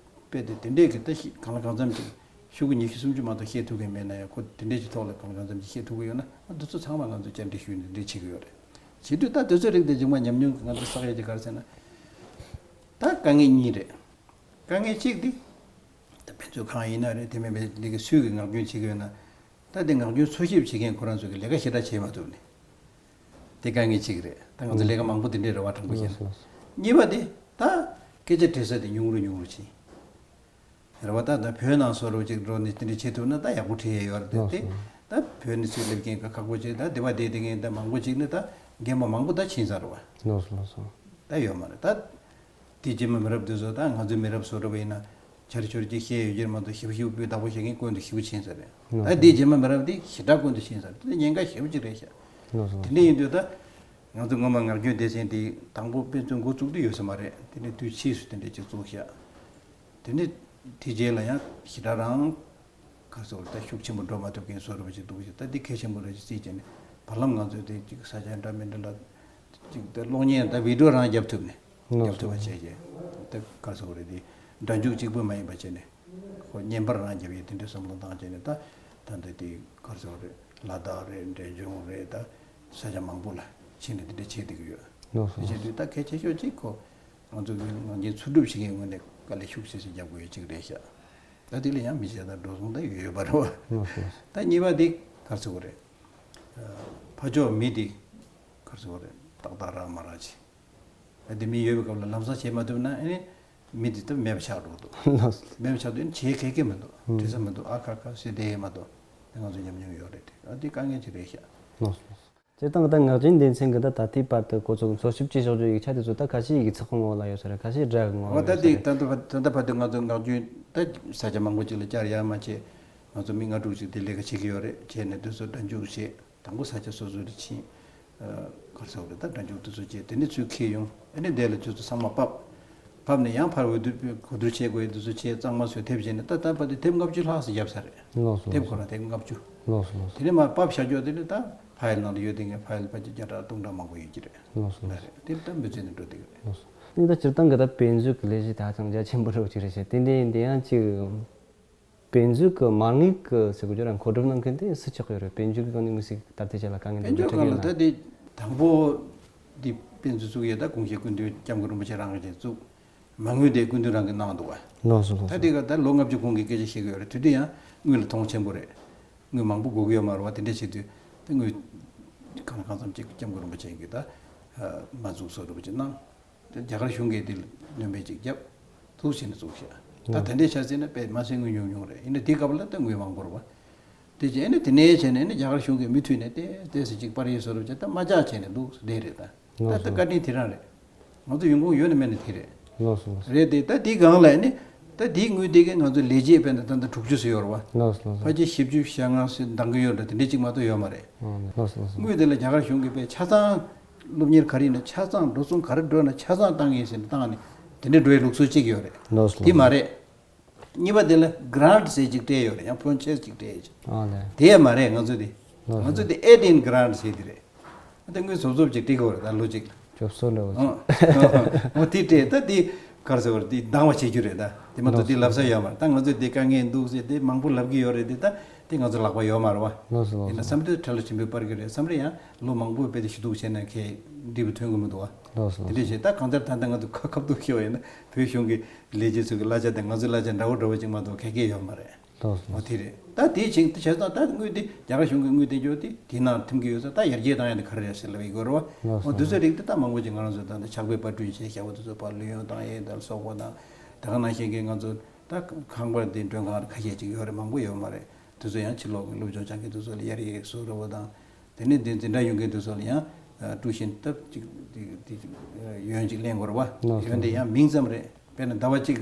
དཔེ་དེ་དེ་འདྲས་ཀྱི་ད་ཤི་གང་ལ་གང་འཚམ་ཅིག་ཤོག་གུ་ཉི་ཤུ་སུམ་ཅུ་མ་གཏོགས་བཤད་ཐུབ་མཁན་མེད་ན་ཡང་ཁོ་དེ་འདྲས་ཀྱི་ཐོག་ལ་གང་ལ་གང་འཚམ་ཅིག་བཤད་ཐུབ་ཀྱི་ཡོད་ན་ཨ་འདི་ཚོ་ཚང་མ་ང་ཚོས་བཅར་འདྲི་ཞུས་ནས་འདི་བྱེད་ཀྱི་ཡོད་རེད། བྱེད་དུས་ད་དེ་ཚོ་རིགས་དེ་རྗེས་མ་ཉམས་མྱོང་གི་ང་ཚོ་བསགས་ཡས་ཀྱི་ག་རེ་ཟེར་ན་ད་དཀའ་ངལ་གཉིས་རེད། དཀའ་ངལ་གཅིག་འདི་ད་ཕན་ཚུན་གང་ཡིན་ན་རེད། དེ་མིན་པའི་འདི་གི་སུས་ཀྱི་ངག་རྒྱུན་བྱེད་ཀྱི་ཡོད་ན། ད་དེ་ངག་རྒྱུན་འཚོལ་ཞིབ་བྱེད་མཁན་ཁོ་རང་ཚོ་གི་ལས་ཀ་ཞེ་དྲག་བྱེད་མ་ཐུབ་ནས། དེ་དཀའ་ངལ་གཅིག་རེད། ད་ང་ཚོ་ལས་ཀ་མང་པོ་དེ་འདྲས་རེད་བ། དྲང་པོ་བཤད་ན། ལགས་སོ། གཉིས་པ་དེ་ད་སྐད་ཆ་དྲི་ས་དེ་ཉུང་རུ་ཉུང་རུ་ཕྱིན། རེད་བ། ད་ད་བོད་ནང་སོ་རུ་ཅིག་འགྲོ་ནས་དེ་འདྲས་བྱེད་ཐུབ་ན་ད་ཡག་པོ་བྲིས་ཡས་ཡོད་རེད་དེ། ལགས་སོ། ད་བོད་ནས་ཚུར་སླེབས་མཁན་ག་ཁག་པོ་ཅིག་ད་དེ་བ་དེ་དེ་ངས་ད་མང་པོ་ཅིག་ནི་ད་རྒན་པ་མང་པོ་ད་ཕྱིན་ཚར་རེད་བ། ལགས་སོ་ལགས་སོ། ད་ཡོད་མ་རེད་ད། དེ་རྗེས་མ་མི་རབས་དེ་ཚོ་ད་ང་ཚོའི་མི་རབས་བཟོ་འདྲ་བ་ཡིན་ན་ཆར་ཆུར་ཅིག་བཤད་ཡོད་ཀྱི་རེད་མ་གཏོགས་ཞེ་པོ་ཞེ་པོ་སྤུས་དག་པོ་བཤད་མཁན་དཀོན་དུ་ཞེ་པོ་ཕྱིན་ས་རེད། ད་དེ་རྗེས་མ་མི་རབས་དེ་ཞེ་དྲག་དཀོན་དུ་ཕྱིན་ས་རེད། དེ་ཉེན་ཁ་ཞེ་པོ་ཅིག་རེད་ཤག། དེ་འདྲ་ཡིན་དུས་ད་ང་ཚོ་སྔོན་མ་ངག་རྒྱུན་སྡེ་ཚན་དེ་དང་པོ་དཔེ་མཛོད་འགོ་བཙུགས་དུས་ཡོད་ས་མ་རེད། དེ་ནས་དུས་ཕྱིས་སུ་དེ་འདྲ་ཅིག་བཙུགས་ཤག། དེ་ནས་དེ་རྗེས་ལ་ཡང་ཞེ་དྲག་རང་ག་རེ་ཟེར་ད་ཤུགས་ཆེན་པོ་འགྲོ་མ་ཐུབ་མཁན་བཟོ་འདྲ་བ་ཅིག་འདུག་ཤག། ད་འདི་གལ་ཆེན་པོ་རེད་ཅེས་བརྩིས་བྱས་ནས་བར་ལམ་ང་ཚོས་དེ་ཅིག་ས་ཆ་འདྲ་མི་འདྲ་ལ་ཅིག་ད་གློག་བརྙན་ད་བི་ཌིའོ་རང་རྒྱབ་ཐུབ་ནས་རྒྱབ་ཐུབ་པ་བྱས་རྗེས་ད་ག་རེ་ཟེར་རེད། དེ་སྒྲ་འཇུག་གཅིག་པུ་མ་ཡིན་པ་བྱས་ནས་ཁོ་བརྙན་པར་རང་རྒྱབ་ཡས་དེ་འདྲའི་བསམ་བློ་བཏང་བྱས་ནས་ད་ད་འདི་དེ་ག་རེ་ཟེར་རེད། ལ་དྭགས་རེད། འབྲས་ལྗོངས་རེད། ད་ས་ཆ་མང་པོ་ལ་ཕྱིན་ནས་དེ་འདྲ་བྱས་བསྡད་ཀྱི་ཡོད། དེ་བྱས་དུས་ད་གལ་ཆེ་ཤོས་གཅིག་ཁོ་ང་ཚོ་གི་ངག་རྒྱུན་འཚོལ་སྒྲུབ་བྱེད་མཁན་ངོས་ནས་དཀའ་ལས་ཤུགས་ཆེ་ཤོས་རྒྱབ་དགོས་ཡོད་ཅིག་རེད་ཤག། ད་དེ་ལ་ཡང་མི་བྱེད་ད་འགྲོ་སོང་ད་ཡོད་ཡོད་པ་རེད་བ། ལགས་སོ། ད་གཉིས་པ་དེ་ག་རེ་ཟེར་དགོས་རེད། ཕར་ཕྱོགས་མི་དེ་ག་རེ་ཟེར་དགོས་རེད། ཏག་ཏག་རག་མ་རག་ཅིག། ད་དེ་མི་ཡོད་པའི་སྐབས་ལ་ལམ་སང་བྱེད་མ་ཐུབ་ན་ཨ་ནི་མི་དེ་ད་མེད་པ་ཆགས་འགྲོ་འདུག། ལགས་སོ། མེད་པ་ཆགས་དུས་ཨ་ནི་བྱེད་མཁན་གང་མི་འདུག། དྲི་ས་མི་འདུག། ཨ་ཁ་ཁ་ཟེར་བསྡད་ཡས་མ་གཏོགས་ད་ང་ཚོ་ཉམས་མྱོང་ཡོད་རེད་དེ། ཨ་དེ་དཀའ་ངལ་ཅིག་རེད་ཤག། ལགས་སོ། ལགས་སོ། སྤྱིར་བཏང་ད་ངག་རྒྱུན་སྡེ་ཚན་གྱི་ད་ད་ལྟའི་བར་དུ་གོ་ཚོད་འཚོལ་ཞིབ་བྱེད་ཕྱོགས་ཀྱི་ཡིག་ཆ་དེ་ཚོ་ད་ཁ་ཤས་ཡི་གེ་ཚགས་པའི་ངོ་ལ་ཡོད་ས་རེད། ཁ་ཤས་སྒྲ་གི་ངོ་ལ་འོ་ད་ཡོད་ས་དེ་རེད། ད་ད་ད་ད་བར་དུ་ང་ཚོ་ངག་རྒྱུན་ད་ས་ཆ་མང་པོ་ཅིག་ལ་བཅར་ཡ་མ་བྱས། ང་ཚོ་མི་ལྔ་དྲུག་ཅིག་དེ་ལས་ཀ་བྱེད་ཀྱི་ཡོད་རེད། བྱས་ནས་དེ་ཚོ་སྒྲ་འཇུག་བྱས། དང་པོ་ས་ཆ་སོ་སོ་ལ་ཕྱིན། ཨ་ག་རེ་ཟེར་དགོས་རེད། ད་སྒྲ་འཇུག་དེ་ཚོ་བྱས། དེ་ནས་ཚུར་འཁྱེར་ཡོང་། ཨ་ནི་དེ་ལ་དེ་ཚོ་ཚང་མ་ཕབ། ཕབ་ནས་ཡང་ཕར་འོས་བསྡུ་གོ་བསྡུར་བྱེད་དགོས་ཡས་དེ་ཚོ་བྱས། གཙང་མ་བཟོས། དེབ་བྱས་ནས་ད་ད་བར་དུ་དེབ་ལྔ་བཅུ་ལྷག་ཙམ་བརྒྱབ་ཚར་རེད། ལགས་སོ། དེབ་ལགས་ཁོ་རང་དེབ་ལྔ་བཅུ། སོ་ལགས་སོ་ལགས་སོ། དེ་ནས་མར་ཕབ་བཞག་རྒྱུ་དེ་ནི་ད་ཕ་ཡལ་ནང་དུ་ཡོད་དེ་ངས་ཕ་ཡལ་ཕལ་ཆེར་བརྒྱ་ཕྲག་སྟོང་ཕྲག་མང་པོ་ཡོད་ཀྱི་རེད། ལགས་སོ་ལགས་སོ། ལགས་རེད། དེ་ད་འབུལ་ཚད་ནས་འགྲོ་བསྡད་ཀྱི་རེད། ལགས་སོ། ཨ་ནི་ད་སྤྱིར་བཏང་གི་ད་དཔེ་མཛོད་ཀྱི་ལས་གཞི་ད་ཧ་ཅང་རྒྱ་ཆེན་པོ་འདྲ་བོ་ཅིག་རེད་ཤག། དེ་འདྲ་ཡིན་དེ་ཡང་ཅིག་དཔེ་མཛོད་ཀྱི་མ་དངུལ་གྱི་ཟེར་དགོས་རྒྱུ་ར་མཁོ་སྒྲུབ་གནང་མཁན་དེ་སུ་ཆགས་ཀྱི་ཡོད་རེད། དཔེ་མཛོད་ཀྱི་སྒང་ནས་དངོས་སུ་ད་ལྟའི་ཆ་ལ་དཀའ་ངལ་དེ་འདྲ་འཕྲད་ཀྱི་ཡོད་ན། དཔེ་མཛོད་སྒང་ལ་ད་དེ་དང་པོ་དེ་དཔེ་མཛོད་བཙུགས་ཡས་ད་གུང་གཞིས་སྐུ་མདུན་སྐྱབས་མགོན་རིན་པོ་ཆེ་རང་གིས་བཙུགས། མ་དངུལ་དེ་སྐུ་མདུན་རང་གིས་གནང་འདུག་བ། ལགས་སོ་ལགས་ད་སོ། དེ་ག་ད་ལོ་ལྔ་བཅུ་གོང་གི་སྐད་ཆ་བཤད་ཀྱི་ཡོད་རེད། དེ་དུས་ཡང་དངུལ་ལ་མཐོང་ཆེན་པོ་རེད། དངུལ་མང་པོ་དགོས་ཀྱི་ཡོད་མ་རེད་བ། དེ་འདྲ་བྱེད་དུས་དེ་དངུལ་གང་ལ་གང་འཚམ་ཅིག་སྐྱབས་མགོན་རིན་པོ་ཆེ་གིས་ད་མ་འཛུགས་བཟོ་འདྲ་པོ་ཅིག་གནང་། དེ་རྒྱ་གར་གཞུང་གིས་དེ་ལ་སྣོན་པ་ཅིག་བརྒྱབ། ཐུགས་བྱས་ནས་བཙུགས་ཤག། ད་ལགས། དེ་འདྲའི་ཆ་བཞག་ན་དཔེ་མ་ཟད་དངུལ་ཉུང་ཉུང་རེད། ཡིན་ན་དེ་སྐབས་ལ་ད་དངུལ་མང་པོ་རེད་བ། དེ་རྗེས་ཨ་ནི་དེ་ནས་བྱས་ནས་ཨ་ནི་རྒྱ་གར་གཞུང་གིས་མུ་མཐུད་ནས་ཏོག་ཙམ་ཅིག་སྤར་ཡས་བཟོ་འདྲ་བྱས། ད་མ་འཇགས་བྱས་ནས་འདུག་བསྡད་རེད་ད། ད་ལྟ་བཀའ་དྲིན་དེ་རང་རེད། ང་ཚོ་ཡོང་ཁུངས་ཡོད་ན་མེད་ན་དེ་རེད། ལགས་སོ་ལགས་སོ། རེད་དེ། ད་དེའི་སྒང་ལ་ཨ་ནི་ད་དེའི་དངུལ་དེ་གས་ང་ཚོ་ལས་བྱེད་དཔེར་ན་ད་ལྟ་དྲུག་ཅུ་ཙམ་ཡོད་རེད་བ། ལགས་སོ་ལགས་སོ། ཕལ་ཆེར་བཞི་བཅུ་ཞེ་ལྔ་ཙམ་འདང་གི་ཡོད་འདྲ། དེ་འདྲ་ཅིག་མ་གཏོགས་ཡོད་མ་རེད། ཨ་ལགས་སོ་ལགས་སོ། དངུལ་དེ་ལ་རྒྱ་གར་གཞུང་གིས་དཔེ་ཆ་ཚང་སློབ་གཉེར་ག་རེ་ཡིན་ན་ཆ་ཚང་འགྲོ་སོང་ག་རེ་འགྲོ་ན་ཆ་ཚང་བཏང་ངེས་ཟེར་ནས་བཏང་ནས་དེ་འདྲའི་འགྲོ་ཡའི་ལུགས་སྲོལ་གཅིག་ཡོད་རེད། ལགས་སོ་ལགས་སོ། དེ་མ་རེད། གཉིས་པ་དེ་ལ་གྷི་རན་ཊི་ཟེར་ཅིག་སྤྲད་ཡོད་རེད། ཡང་ཕོན་ཆེ་ཅིག་སྤྲད་ཡོད་ཅིག། ཨ་ལས། དེ་ཡང་མ་རེད། ང་ཚོ་དེ། ལགས་སོ། ང་ཚོ་དེ་ཨེ་ཌི་ཨིན་གྷི་རན་ཊི་ཟེར་དེ་རེད། ཨ་དེ་དངུལ་བཟོ་བཟོ་ཅིག་སྤྲད་ཀྱི་ཡོད་རེད་ད་ལོ་གཅིག་ལ། སྐྱོབ་གསོ་འདྲ་བོ་ཨང་། ཅིག། འོ་དེ་སྤྲད། ད་དེ་ག་རེ་ཟེར་བ་རེད། དེ་འདང་བ་བྱེད་རྒྱུ་རེད་ད། དེ་མ་གཏོགས་དེ་ལབ་ས་ཡོད་མ་རེད། ད་ང་ཚོས་དེ་དཀའ་ངལ་འདུག་ཟེར་དེ་མང་པོ་ལབ་ཀྱི་ཡོད་རེད་དེ། ད་དེ་ང་ཚོ་ལག་པ་ཡོད་མ་རེད་བ། ལགས་སོ་ལགས་སོ། ཡིན་ན་བསམ་དུས་ཁྲལ་ལོ་ཆེན་པོས་སྤར་གྱི་རེད་བསམ་རེད། ཡང་ལོ་མང་པོ་དཔེ་དེ་ཞུ་གཏུག་བྱས་ན་ཁེ་འགྲིག་པ་ཐོན་གི་མི་འདུག་བ། ལགས་སོ་དེ་ལགས་འདྲས་བྱས། ད་གང་ལྟར་ད་ལྟ་ང་ཚོ་ཁ་ཁ་ཐུག་ཤོད་པ་ཡིན་ན་བོད་གཞུང་གི་ལས་བྱེད་ཚོ་གི་གླ་ཆ་དང་ང་ཚོའི་གླ་ཆ་འདྲ་བོ་འདྲ་བོ་ཅིག་མ་གཏོགས་ག་གེ་ཡོད་མ་རེད། ལགས་སོ། འོ་དེ་རེད། ད་ ད་དེའི་ཆིངས་དེ་བྱས་ཙང་ད་དངུལ་དེ་རྒྱ་གར་གཞུང་གི་དངུལ་དེ་འཇོག་དེ་དེའི་ནང་ཐིམ་གྱི་ཡོད་ཙང་ད་ཡར་རྒྱས་བཏང་ཡ་དེ་ག་རེ་རེད་ཟེར་ལབ་ཡི་གོ་རེད་བ། ལགས་སོ། འོ་དེ་ཚོའི་རིགས་དེ་ད་མང་པོ་ཅིག་ང་རང་ཚོ་ད་ཕྱག་དཔེ་པར་སྐྲུན་བྱས་བཞག་པ་དེ་ཚོ་ཕར་ལུས་ཡོན་བཏང་ཡས་དང་སོག་པོ་དང་། དེ་ག་ནང་བཞིན་གྱི་ང་ཚོ་ད་ཁང་པ་དེ་མགྲོན་ཁང་ཁ་ཤས་ཅིག་ཡོད་རེད། མང་པོ་ཡོད་མ་རེད། དེ་ཚོ་ཡང་ཕྱི་ལོགས་ཀྱི་སློབ་སྦྱོང་སྦྱང་མཁན་དེ་ཚོ་ལ་ཡར་རྒྱས་བཟོ་རེད་བ་དང་། དེ་ནས་འདི་འཛིན་གྲྭ་ཡོང་མཁན་དེ་ཚོ་ལ་ཡང་ཀྲུའུ་ཞིན་སྟབས་ཅིག་དེ་དེ་ཅིག་ཡོན་ཅིག་ལེན་དགོས་རེད་བ། ལགས་སོ། ཡོན་དེ་ཡང་མིང་ཙམ་རེད། དཔེར་ན་ཟླ་བ་གཅིག་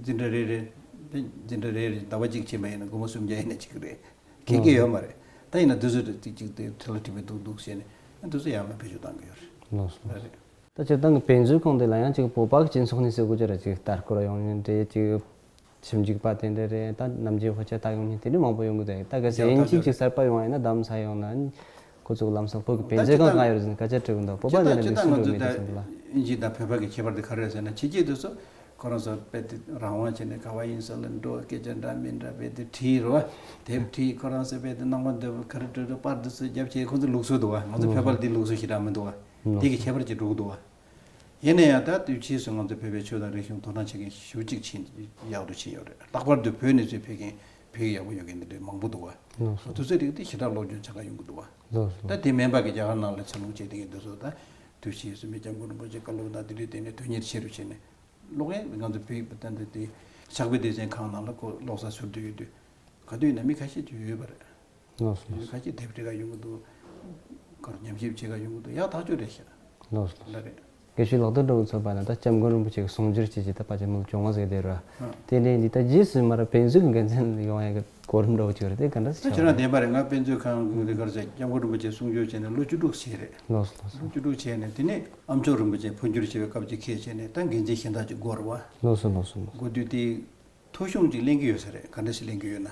འཛིན་གྲྭ་རེ་རེ། དེ་འཛིན་གྲྭ་རེ་རེ་ཟླ་བ་གཅིག་ཕྱིན་པ་ཡིན་ན་སྒོར་མོ་སུམ་བརྒྱ་ཡིན་ན་གཅིག་རེད། ཁེ་ཁེ་ཡོད་མ་རེད། ད་ཡིན་ན་དེ་ཚོ་ཅིག་ཅིག་དེ་ཁྲི་ལ་ཁྲི་མེད་འདུག་འདུག་བྱས་ནས་དེ་ཚོ་ཡང་ན་བེད་སྤྱོད་བཏང་གི་ཡོད་རེད། ལགས་སོ། ལགས་རེད། ད་སྤྱིར་བཏང་གི་དཔེ་མཛོད་ཁང་དེ་ལ་ཡང་ཅིག་བོད་པ་གི་སྤྱི་ཚོགས་ནས་ཟེར་དགོས་ཀྱི་རེད། ཅིག་ལྟ་སྐོར་ཡོང་མཁན་དེ་ཅིག་ཞིབ་འཇུག་པ་དེ་འདྲ་རེད། ད་ནམ་རྒྱུན་དཔེ་ཆ་ལྟ་ཡོང་མཁན་དེ་འདྲ་མང་པོ་ཡོང་གི་འདུག་ད་གལ་སྲིད་ཡང་དབྱིན་ཇི་ཐག་ཆོད་ཅིག་གསར་པ་ཡོང་བ་ཡིན་ན་བདམས་ས་ཡོང་ན་ཁོ་ཚོ་ལམ་སང་བོད་ཀྱི་དཔེ་མཛོད་ཁང་གང་ཡོད་རེད་ཟེར་ནས་སྐད་ཆ་དྲི་གི་འདུག་བོད་པ་དེ་འདྲ་ཅི་ད་ཅི་ད་ང་ཚོ་ད་དབྱིན་ཇི་དང་བོད་པ་གི་ཁྱད་པར་དེ་ག་རེ་རེད་ཟེར་ན། ཕྱི་རྒྱལ་དེ་ཚོ་ཁོ་རང་ཚོ་དཔེ་དེ་རང་དབང་བྱས་ནས་ག་བ་ཡིན་ས་ལ་འགྲོ། སྐད་ཆ་འདྲ་མི་འདྲ་དཔེ་དེ་དྲིས་རོ། དེབ་བྲིས། ཁོ་རང་ཚོ་དཔེ་དེ་སྣང་བ་འདོད་པ་ག་རེ་འདྲ་འདྲ་པར་དེ་ཚོ་རྒྱབ་བྱས། ཁོ་ཚོ་ལུགས་སྲོལ་འདུག་བ། ང་ཚོ་བོད་པ་ལ་དེ་ལུགས་སྲོལ་ཞེ་དྲག་མི་འདུག་བ། དེ་གི་ཁྱད་པར་ཅིག་འགྲོ་གི་འདུག་བ། ཡིན་ན་ཡང་ད་དུས་ཕྱིས་སུ་ང་ཚོ་བོད་པའི་ཆོས་དང་རིག་གཞུང་དོ་སྣང་བྱེད་མཁན་ཞེ་པོ་ཅིག་ཕྱིན། ཡག་ཏུ་ཕྱིན་ཡོད་རེད། ལྷག་པར་དུ་བོད་ནས་ཚུར་ཕེབས་མཁན་བོད་ཡིག་ཡག་པོ་ཡོད་མཁན་འདི་འདྲའི་མང་པོ་འདུག་བ། ལགས་སོ། དུས་ཚོད་རིགས་དེ་ཞེ་དྲག་སློབ་སྦྱོང་བྱེད་ག་ཡོང་གི་འདུག་བ། ལགས་སོ། ད་དེ་མིན་པ་གི་རྒྱ་གར་ནང་ལ་ཕྱིར་ལོག་བྱེད་བསྡད་མཁན་དེ་ཚོ་ད་དུས་ཕྱིས་སུ་མི་སྐྱབས་མགོན་རིན་པོ་ཆེ་བཀའ་སློབ་དང་དེ་འདྲའི་སྟེང་ནས་དོན་གཉེར་ཆེ་རུ་བྱས་ནས་ཀློག་ཡས། ང་ཚོ་བོད་ཡིག་ད་འདི་དེ་ཕྱག་དཔེ་སྡེ་ཚན་ཁང་ནང་ལ་ཁོ་ཀློག་ས་ཟུར་དུ་ཡོད་དུས་ག་དུས་ཡིན་ན་མི་ཁ་ཤས་ཅིག་ཡོད་པ་རེད། ལགས་སོ། ལགས་སོ། ཁ་ཅིག་དེབ་བྲིས་ག་ཡོང་གི་འདུག་ཁར་ཉམས་ཞིབ་བྱེད་ག་ཡོང་གི་འདུག་ཡག་ཐག་ཆོད་རེད་ཤག་ལགས་སོ། ལགས་རེད། དགེ་བཤེས་ལགས་དོན་གྲུབ་མཚོན་པ་ན་ད་སྐྱབས་མགོན་རིན་པོ་ཆེ་གི་གསུང་སྒྱུར་བྱས་རྗེས་ད་ཕལ་ཆེར་མི་ལོ་བཅོ་ལྔ་ཟིག་བསྡད་ར། ཨ། དེ་ནས་འདི་ད་རྗེས་སུ་མར་དཔེ་མཛོད་ཀྱི་འགན་འཛིན་ཡོང་ཡ་གི་གོ་རིམ་འདྲ་བོ་ཅིག་རེད། དེ་ག་འདྲ་ད་ཁྱེད་རང་བདེན་པ་རེད། ང་དཔེ་མཛོད་ཁང་གི་ལས་ཀར་བྱས། སྐྱབས་མགོན་རིན་པོ་ཆེ་གསུང་སྒྱུར་བྱས་ནས་ལོ་བཅུ་དྲུག་བྱས་རེད། ལགས་སོ། ལགས་སོ། ལོ་བཅུ་དྲུག་བྱས་ནས་དེ་ནས་ཨ་མཆོག་རིན་པོ་ཆེ་འཕོ་འགྱུར་བྱས་པའི་སྐབས་ཅིག་ཁེལ་བྱས་ནས་ད་འགན་འཛིན་གཞན་དག་ཅིག་དགོས་རེད་བ། ལགས་སོ། ལགས་སོ། ལགས་སོ། དགོས་དུས་དེ། ཐོ་གཞུང་ཅིག་ལེན་གྱི་ཡོད་ས་རེད། ག་འདྲ་ཞིག་ལེན་གྱི་ཡོད་ན།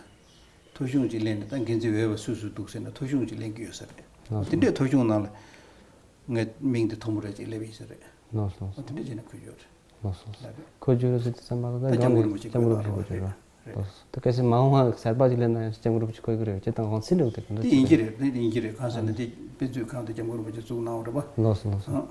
ཐོ་གཞུང་ཅིག་ལེན་ནས་ད་འགན་འཛིན་འོས་པ་སུ་སུ་འདུག་ཟེར་ན་ཐོ་གཞུང་ཅིག་ལེན་གྱི་ཡོད་ས་རེད། ལགས་སོ། དེ་འདྲའི་ཐོ་གཞུང་ནང་ལ་ངའི་མིང་དེ་ཐོག་མ་རེ་ཅིག་སླེབས་ཡིན་ས་རེད། ལགས་སོ། ལགས་སོ། དེ་འདྲ་བྱས་ན་འཁོད་ཡོད་རེད། ལགས་སོ། ལགས་རེད། འཁོད་རྒྱུ་རེད་ཟེར་དུས་ཙམ་པ་ལ་ད་ད་སྐྱབས་མགོན་རིན་པོ་ཆེ་འཁོད་ཡོད་རེད། ལགས་སོ། ད་གལ་སྲིད་མ་འོངས་པ་གསར་པ་ཅིག་སླེབས་ན་ཡང་སྐྱབས་མགོན་རིན་པོ་ཆེ་འཁོད་ཀྱི་རེད། སྤྱིར་བཏང་དབང་ཚད་འགྲོ་གི་དེ་འདྲ་དེ་ཡིན་གྱི་རེད། དེ་ཡིན་གྱི་རེད། གང་ཟེར་ན་དེ་དཔེ་མཛོད་ཁང་དེ་སྐྱབས་མགོན་རིན་པོ་ཆེ་བཙུགས་གནང་བ་རེད་པ། ལགས་སོ། ལགས་སོ། ཨང་།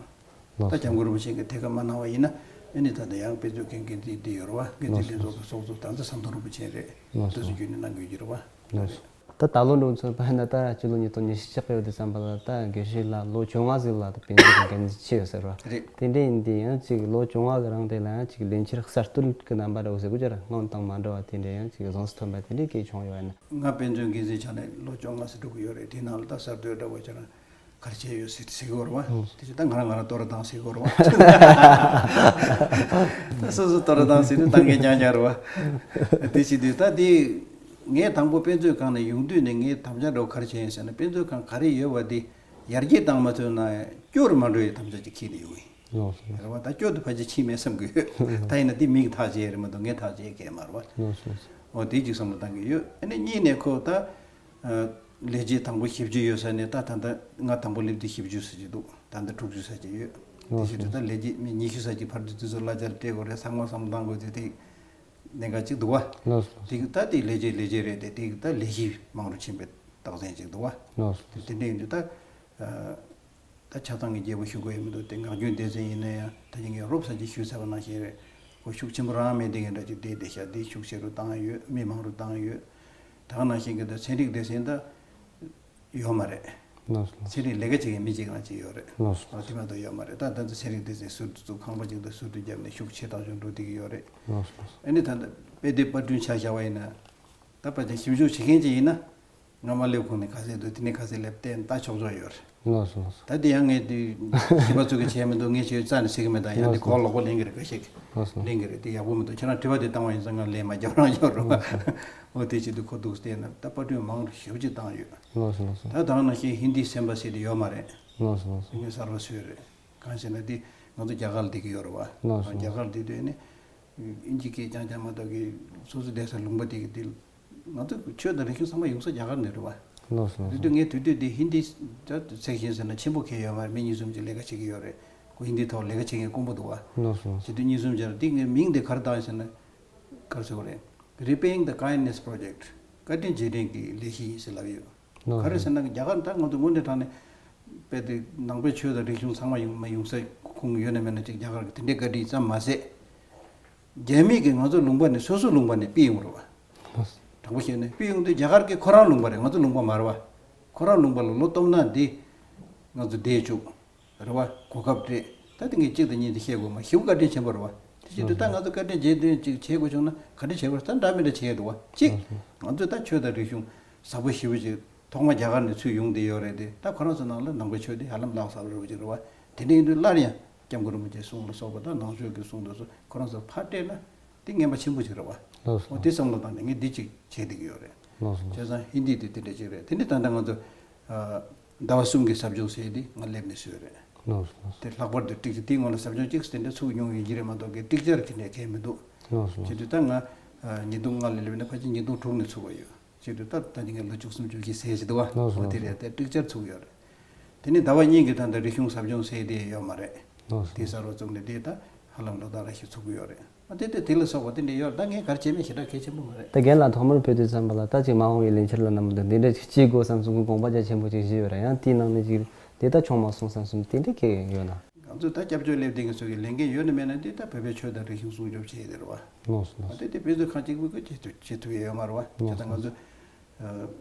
ད་ལགས་སོ། སྐྱབས་མགོན་རིན་པོ་ཆེ་གིས་ཐད་ཀར་མ་གནང་བ་ཡིན་ན། ཨ་ནི་ད་ལྟ་ཡང་དཔེ་མཛོད་ཀྱི་འགན་འཛིན་དེ་ཡོད་རེད་བ། འགན་འཛིན་ལྷན་ཚོགས་ཀྱི་ཚོགས་གཙོ་ད་ལྟ་ཟམ་གདོང་རིན་པོ་ཆེ་རེད། ལགས་སོ། དེ་ཚོ་རྒྱུན་ནས་གནང་དགོས་ཀྱི་རེད་བ། ལགས་སོ། ད་ད་ལོ་འགྲོ་ཚོད་པ་ན་ད་སྤྱི་ལོ་ཉིས་སྟོང་ཉི་ཤུ་རྩ་བརྒྱད་དེ་ཙམ་པ་ལ་ད་དགེ་བཤེས་ལགས་ལོ་བཅོ་ལྔ་ཟིག་ལ་ད་དཔེ་མཛོད་ཀྱི་འགན་འཛིན་ཆེ་ཡོད་ཟེར་བ། རེད། དེ་འདྲ་ཡིན་དུས་ཡང་ཅིག་ལོ་བཅོ་ལྔ་གི་རིང་དེ་ལ་ཡང་ཅིག་ལས་འཁྱུར་གསར་གཏོད་ཀྱི་རྣམ་པ་འདྲ་བོ་ཟེར་དགོས་ཀྱི་རེད། སྔོན་དང་མ་འདྲ་བ་དེ་འདྲ་ཡང་ཅིག་གཟེངས་སུ་ཐོན་པ་དེ་འདྲའི་སྐད་བྱུང་ཡོད་ན། ང་དཔེ་མཛོད་འགན་འཛིན་ཆགས་ནས་ལོ་བཅོ་ལྔ་ཟིག་འགྲོ་གི་ཡོད་རེད། དེའི་ནང་ལ་ད་གསར་གཏོད་འདྲ་བོ་བྱས་ན། ག་རེ་བྱས་ཡོད་ཟེར་ཟེར་གི་ཡོད་རེད་བ། ཨང་། དེ་བཞིན་ད་ང་རང་ང་རང་བསྟོད་ར་བཏང་ཟེར་གི་ཡོད་རེད་བ། ད་སོ་སོ་བསྟོད་ར་བཏང་ཟེར་ནས་བཏང་མཁན་རྐྱང་རྐྱང་རེད་བ། དེ་བྱེད་དུས་ད་དེ་ངས་དང་པོ་དཔེ་མཛོད་ཁང་ནས་ཡོང་དུས་ནས་ངས་དམ་བཅའ་འདྲ་བོ་ག་རེ་བྱས་ཡིན་ཟེར་ན། དཔེ་མཛོད་ཁང་ག་རེ་ཡོད་པ་དེ་ཡར་རྒྱས་བཏང་མ་ཐུབ་ན་སྐྱོ་རུ་མ་འགྲོ་ཡའི་དམ་བཅའ་ཅིག་འཁྱེར་ནས་ཡོང་གི་ཡིན། ལགས་སོ། རེད་བ། ད་སྐྱོ་དུ་ཕལ་ཆེར་ཕྱིན་མེད་བསམ་གི་ཡོད། ད་ཡིན་ན་དེ་མིག་ཐག་བཅད་རེད་མ་གཏོགས་ངས་ཐག་བཅད་མཁན་མ་རེད་བ། ལགས་སོ། ལགས་སོ། འོ་དེ་ཅིག་བསམ་བློ་བཏང་གི་ཡོད། ཨ་ནི་གཉིས་ནས་ཁོ་ད། ལས་བྱེད་དང་པོ་བཞི་བཅུ་ཡོད་ས་ནས་ད་ད་ལྟ་ང་དང་པོ་སླེབས་དུས་བཞི་བཅུ་ཙམ་ཅིག་འདུག་ད་ལྟ་དྲུག་ཅུ་ཙམ་ཅིག་ཡོད། དེ་ལགས་སོ། བཞིན་དུ་ད་ལས་བྱེད་མི་ཉི་ཤུ་ཙམ་ཅིག་བར་དུ་དུས་ཚོད་གླ་ཆ་ལ་སྤྲད་དགོས་རེད། ཚང་མ་བསམ་བློ་བཏང་དགོས་དུས་དེ་གནད་འགག་ཅིག་འདུག་བ། ལགས་སོ། དེ་ད་དེ་ལས་བྱེད་ལས་བྱེད་རེད་དེ། དེ་ད་ལས་གཞི་མང་རུ་ཕྱིན་པའི་རྟགས་མཚན་ཅིག་འདུག་བ། ལགས་སོ། དེ་དེ་འདྲ་ཡིན་དུས་ད། ད་ཆ་ཚང་གི་རྒྱལ་པོ་ཞུ་དགོས་ཡ་མི་འདུག་དེ་ངག་རྒྱུན་སྡེ་ཚན་ཡིན་ན་ཡང་ད་ཅི་ངས་རོབ་ཙམ་ཅིག་ཞུས་ཚར་བ་ནང་བཞིན་རེད། ཁོ་ཤུགས་ཆེན་པོ་རང་མེད་དེ་ག་འདྲ་ཅིག་བསྡད་བསྡད་ཤག་དེ་ཤུགས་ཆེ་རུ་བཏང་ཡོད། མི་མང་རུ་བཏང་ཡོད། ད་ག་ནང་བཞིན་གྱི་ད་ཚན་རིག་སྡེ་ཚན་ད་ཡོད་མ་རེད། ལགས་སོ། ཚན་རིག་ལས་ཀ་བྱེད་མཁན་མི་གཅིག་རང་གཅིག་ཡོད་རེད། ལགས་སོ། ཨ་དེ་མ་གཏོགས་ཡོད་མ་རེད། ད་ད་ཚན་རིག་སྡེ་ཚན་ཟུར་དུ་བཙུགས། ཁང་པ་གཅིག་ད་ཟུར་དུ་བརྒྱབ་ནས་ཤུགས་ཆེ་ཐག་ཆོད་འགྲོ་བསྡད་ཀྱི་ཡོད་རེད། ལགས་སོ། ཨ་ནི་ད་ད་དཔེ་དེབ་པར་སྐྲུན་ཆ་བཞག་པ་ཡིན་ན། ད་ཕལ་ཆེར་ཞིབ་འཇུག་བྱེད་མཁན་ཅིག་ཡིན་ན། སྔ་མ་སླེབས་གོང་ནས་ག་ཚད་འདུག་དེ་ནས་ག་ཚད་སླེབས་བལྟས་ལྟ་ཆོག་ཆོག་ཡོད་རེད། ལགས་སོ། ལགས་སོ། ད་དེ་ཡང་ངས་དེ་ཞིབ་པ་ཚུལ་གྱིས་བྱས་མི་འདུག་ངས་བྱས་རྩ་ནས་ཟེར་གྱི་མེད། ད་ཡང་དེ་ལགས་སོ། གོ་ལོག་པོ་ལེན་གྱི་རེད། འགའ་ཤས་ཀྱིས་ལགས་སོ། ལེན་གྱི་རེད། དེ་ཡག་པོ་མི་འདུག་ཁྱེད་རང་དྲི་བ་དེ་བཏང་བ་ཡིན་ཙང་ང་ལན་མ་རྒྱབ་རང་ཡོད་རེད། ལགས་སོ། འོ་དེ་བྱེད་དུས་ཁོ་འདུག་བལྟས་ན་ད་པར་སྐྲུན་མང་རུ་ཞེ་པོ་ཅིག་བཏང་ཡོད། ལགས་སོ། ལགས་སོ། ད་ད་ག་ནང་བཞིན་ཧིན་དི་སེམས་པ་ཟེར་དེ་ཡོད་མ་རེད། ལགས་སོ། ལགས་སོ། དེ་ངས་གསར་པ་བཟོས་རེད། གང་ཞེ་ན་དེ་ང་ཚོ་རྒྱ་གར་ལ་བསྡད་ཀྱི་ཡོད་རེད་བ། ལགས་སོ། རྒྱ་གར་ལ་བསྡད་དུས་ནི་དབྱིན་ཇི་སྐད་རྐྱང་རྐྱང་མ་གཏོགས་ཀྱི་སོ་སོ་བསྡད་ས་ལུང་པ་དེ་གི་དེ། ང་ཚོ་ཆོས་དང་རིག་གཞུང་ཚང་མ་ཡོང་ས་རྒྱ་གར་ནས་རེད་བ། ལགས་སོ། ལགས་སོ། དེ་དུས་ངས་དུས་དུས་དེ་ཧིན་དི་ད་ཚེགས་བཞིན་ཟེར་ན་ཆེན་པོ་གང་ཡང་ཡོད་མ་རེད། མི་གཉིས་གསུམ་ཅིག་ལས་ཀ་བྱེད་ཀྱི་ཡོད་རེད། ཁོ་ཧིན་དི་ཐོག་ལས་ཀ་བྱེད་མཁན་དཀོན་པོ་འདུག་བ། ལགས་སོ། ལགས་སོ། བྱེད་དུས་གཉིས་གསུམ་ཅིག་ལ་དེ་ངའི་མིང་དེ་ག་རེ་བཏགས་ཟེར་ན། ག་རེ་ཟེར་དགོས་རེད། Repaying the Kindness Project། བཀའ་དྲིན་རྗེས་དྲན་གྱི་ལས་གཞི་ཡིན་ཟེར་ལབ་ཡོད། ལགས་སོ། ག་རེ་ཟེར་ན་རྒྱ་གར་ད་ང་ཚོ་དངོས་གནས་དྲང་གནས་དཔེ་དེ་ནང་པའི་ཆོས་དང་རིག་གཞུང་ཚང་མ་ཡོང་མ་ཡོང་ས་ཁུངས་ཡོད་ན་མེད་ན་ཅིག་རྒྱ་གར་གྱི་དེ་འདྲའི་བཀའ་དྲིན་ཙམ་མ་ཟད། རྒྱ་མི་གིས་ང་ཚོ་ལུང་པ་ནས་སོ་སོ་ལུང་པ་ནས་ཕུད་ཡོང་རེད་བ། ལགས་སོ། དྲང་པོ་བཤད་ན་ཕུལ་ཡོང་དུས་རྒྱ་གར་གྱི་ཁོ་རང་ལུང་པ་རེད། ང་ཚོ་ལུང་པ་མ་རེད་བ། ཁོ་རང་ལུང་པ་ལ་ལོ་སྟོང་ན་འདི་ང་ཚོ་བསྡད་བཅུག་རེད་བ། གོ་སྐབས་སྤྲད། ད་དེ་ངས་གཅིག་དང་གཉིས་དེ་བཤད་དགོས་མ། ཞེ་པོ་བཀའ་དྲིན་ཆེན་པོ་རེད་བ། དེ་བཞིན་དུ་ད་ང་ཚོ་བཀའ་དྲིན་རྗེས་དྲན་ཅིག་བྱེད་དགོས་བྱུང་ན་ག་འདྲ་བྱེད་དགོས་རེད། ད་འདྲ་མི་འདྲ་བྱེད་འདུག་བ། གཅིག་ང་ཚོས་ད་ཆོས་དང་རིག་གཞུང་ཟབ་པོ་ཞེ་པོ་ཅིག་ཐོག་མ་རྒྱ་གར་ནས་ཚུར་ཡོང་བསྡད་ཡོད་རེད་དེ། ད་ཁོ་རང་ཚོ་ནང་ལ་ནང་པའི་ཆོས་དེ་ཧ་ལམ་ལག་བསྟར་རོགས་ཅིག་རེད་བ། དེ་འདྲ་ཡིན་དུས་སླར་ཡང་སྐྱབས་མགོན་རིན་པོ་ཆེའི་གསུང་ལ་སོགས་པ་དང་ནང་ཆོས་ཀྱི་གསུང་དེ་ཚོ་ཁོ་རང་ཚོར་ཕར་སྤྲད་ན་དེ་ངན་པ་ཆེན་པོ་ཅིག་རེད་བ། ལགས་སོ། འོ་དེ་བསམ་བློ་བཏང་ནས་ངས་འདི་གཅིག་བྱས་བསྡད་ཀྱི་ཡོད་རེད། ལགས་སོ། བྱས་ཙང་ཧིན་དི་དེ་དེ་འདྲ་ཅིག་རེད། དེ་ནི་ད་ལྟ་ང་ཚོ་ཨ་ཟླ་བ་གསུམ་གྱི་ཟབ་སྦྱོང་ཟེར་དེ་ང་སླེབས་ནས་བཟོས་རེད། ལགས་སོ། དེ་ལྷག་པར་དུ་ཀྲིག་ཅིག་དེའི་སྔོན་ལ་ཟབ་སྦྱོང་གཅིག་དེ་འདྲ་ཚུགས་མྱོང་ཡོད་ཀྱི་རེད་མ་གཏོགས་ཀྱི་ཀྲིག་ཅར་དེ་འདྲ་གང་ཡང་མི་འདུག། ལགས་སོ། བྱས་དུས་ད་ང་ཨ་ཉིས་སྟོང་ལྔ་ལ་སླེབས་ནས་ཕལ་ཆེར་ཉིས་སྟོང་དྲུག་ནས་ཚུགས་པ་ཡོད། བྱས་དུས་ད་ད་ཉིན་ལོ་བཅུ་གསུམ་བཅུ་བཞི་ཟེར་བཞིན་འདུག་བ། ལགས་སོ། འོ་དེ་རེད། དེ་ཀྲིག་ཅར་ཚུགས་ཡོད་རེད། དེ་ནི་ཟླ་བ་གཉིས་ཀྱི་ད་ལྟ་རིག་གཞུང་ཟབ་སྦྱོང་ཟེར་དེ་ཡོད་མ་རེད། ལགས་སོ། དེ་གསར་བ་བཙུགས་ནས་དེ་ད་ཧ་ལམ་ལོ་ཟླ་རེ་ཞིག་ཚུགས་ཀྱི་ཡོད་རེད། ཨ་དེ་དེ་དེ་ལ་སོགས་པ་དེ་འདྲ་ཡོད་རེད། ད་ངས་ག་རེ་བྱས་མེད་ཞེ་དྲག་གལ་ཆེན་པོ་མ་རེད། ད་རྒན་ལགས་ཐོག་མར་ཕེབས་དུས་ཙམ་པ་ལ་ད་ཅིག་མ་འོངས་པའི་ལས་འཆར་ལ་ནམ་དུ་འདི་འདྲ་ཅིག་བྱེད་དགོས་བསམ་གསུང་གི་དགོངས་པ་རྒྱ་ཆེན་པོ་ཅིག་བཞེས་ཡོད་རེད། ཡང་དེའི་ནང་ནས་ཅིག་དེ་ད་བྱུང་མ་སོང་བསམ་གསུམ་དེ་འདྲ་གང་ཡོད་ན། ང་ཚོས་ད་སྐྱབས་བཅོལ་སླེབས་དེ་ངེད་ཚོ་གི་ལས་འགན་ཡོད་ན་མེད་ན་དེ་ད་བོད་པའི་ཆོས་དང་རིག་གཞུང་སྲུང་སྐྱོབ་བྱེད་ཡས་དེ་རེད་བ། ལགས་སོ། ལགས་སོ། ཨ་དེ་དེ་དཔེ་མཛོད་ཁང་གཅིག་པུས་ཀྱི་བྱེད་ཐུབ་བྱེད་ཐུབ་ཡས་ཡོད་མ་རེད་བ། བྱས་ཙང་ང་ཚོ་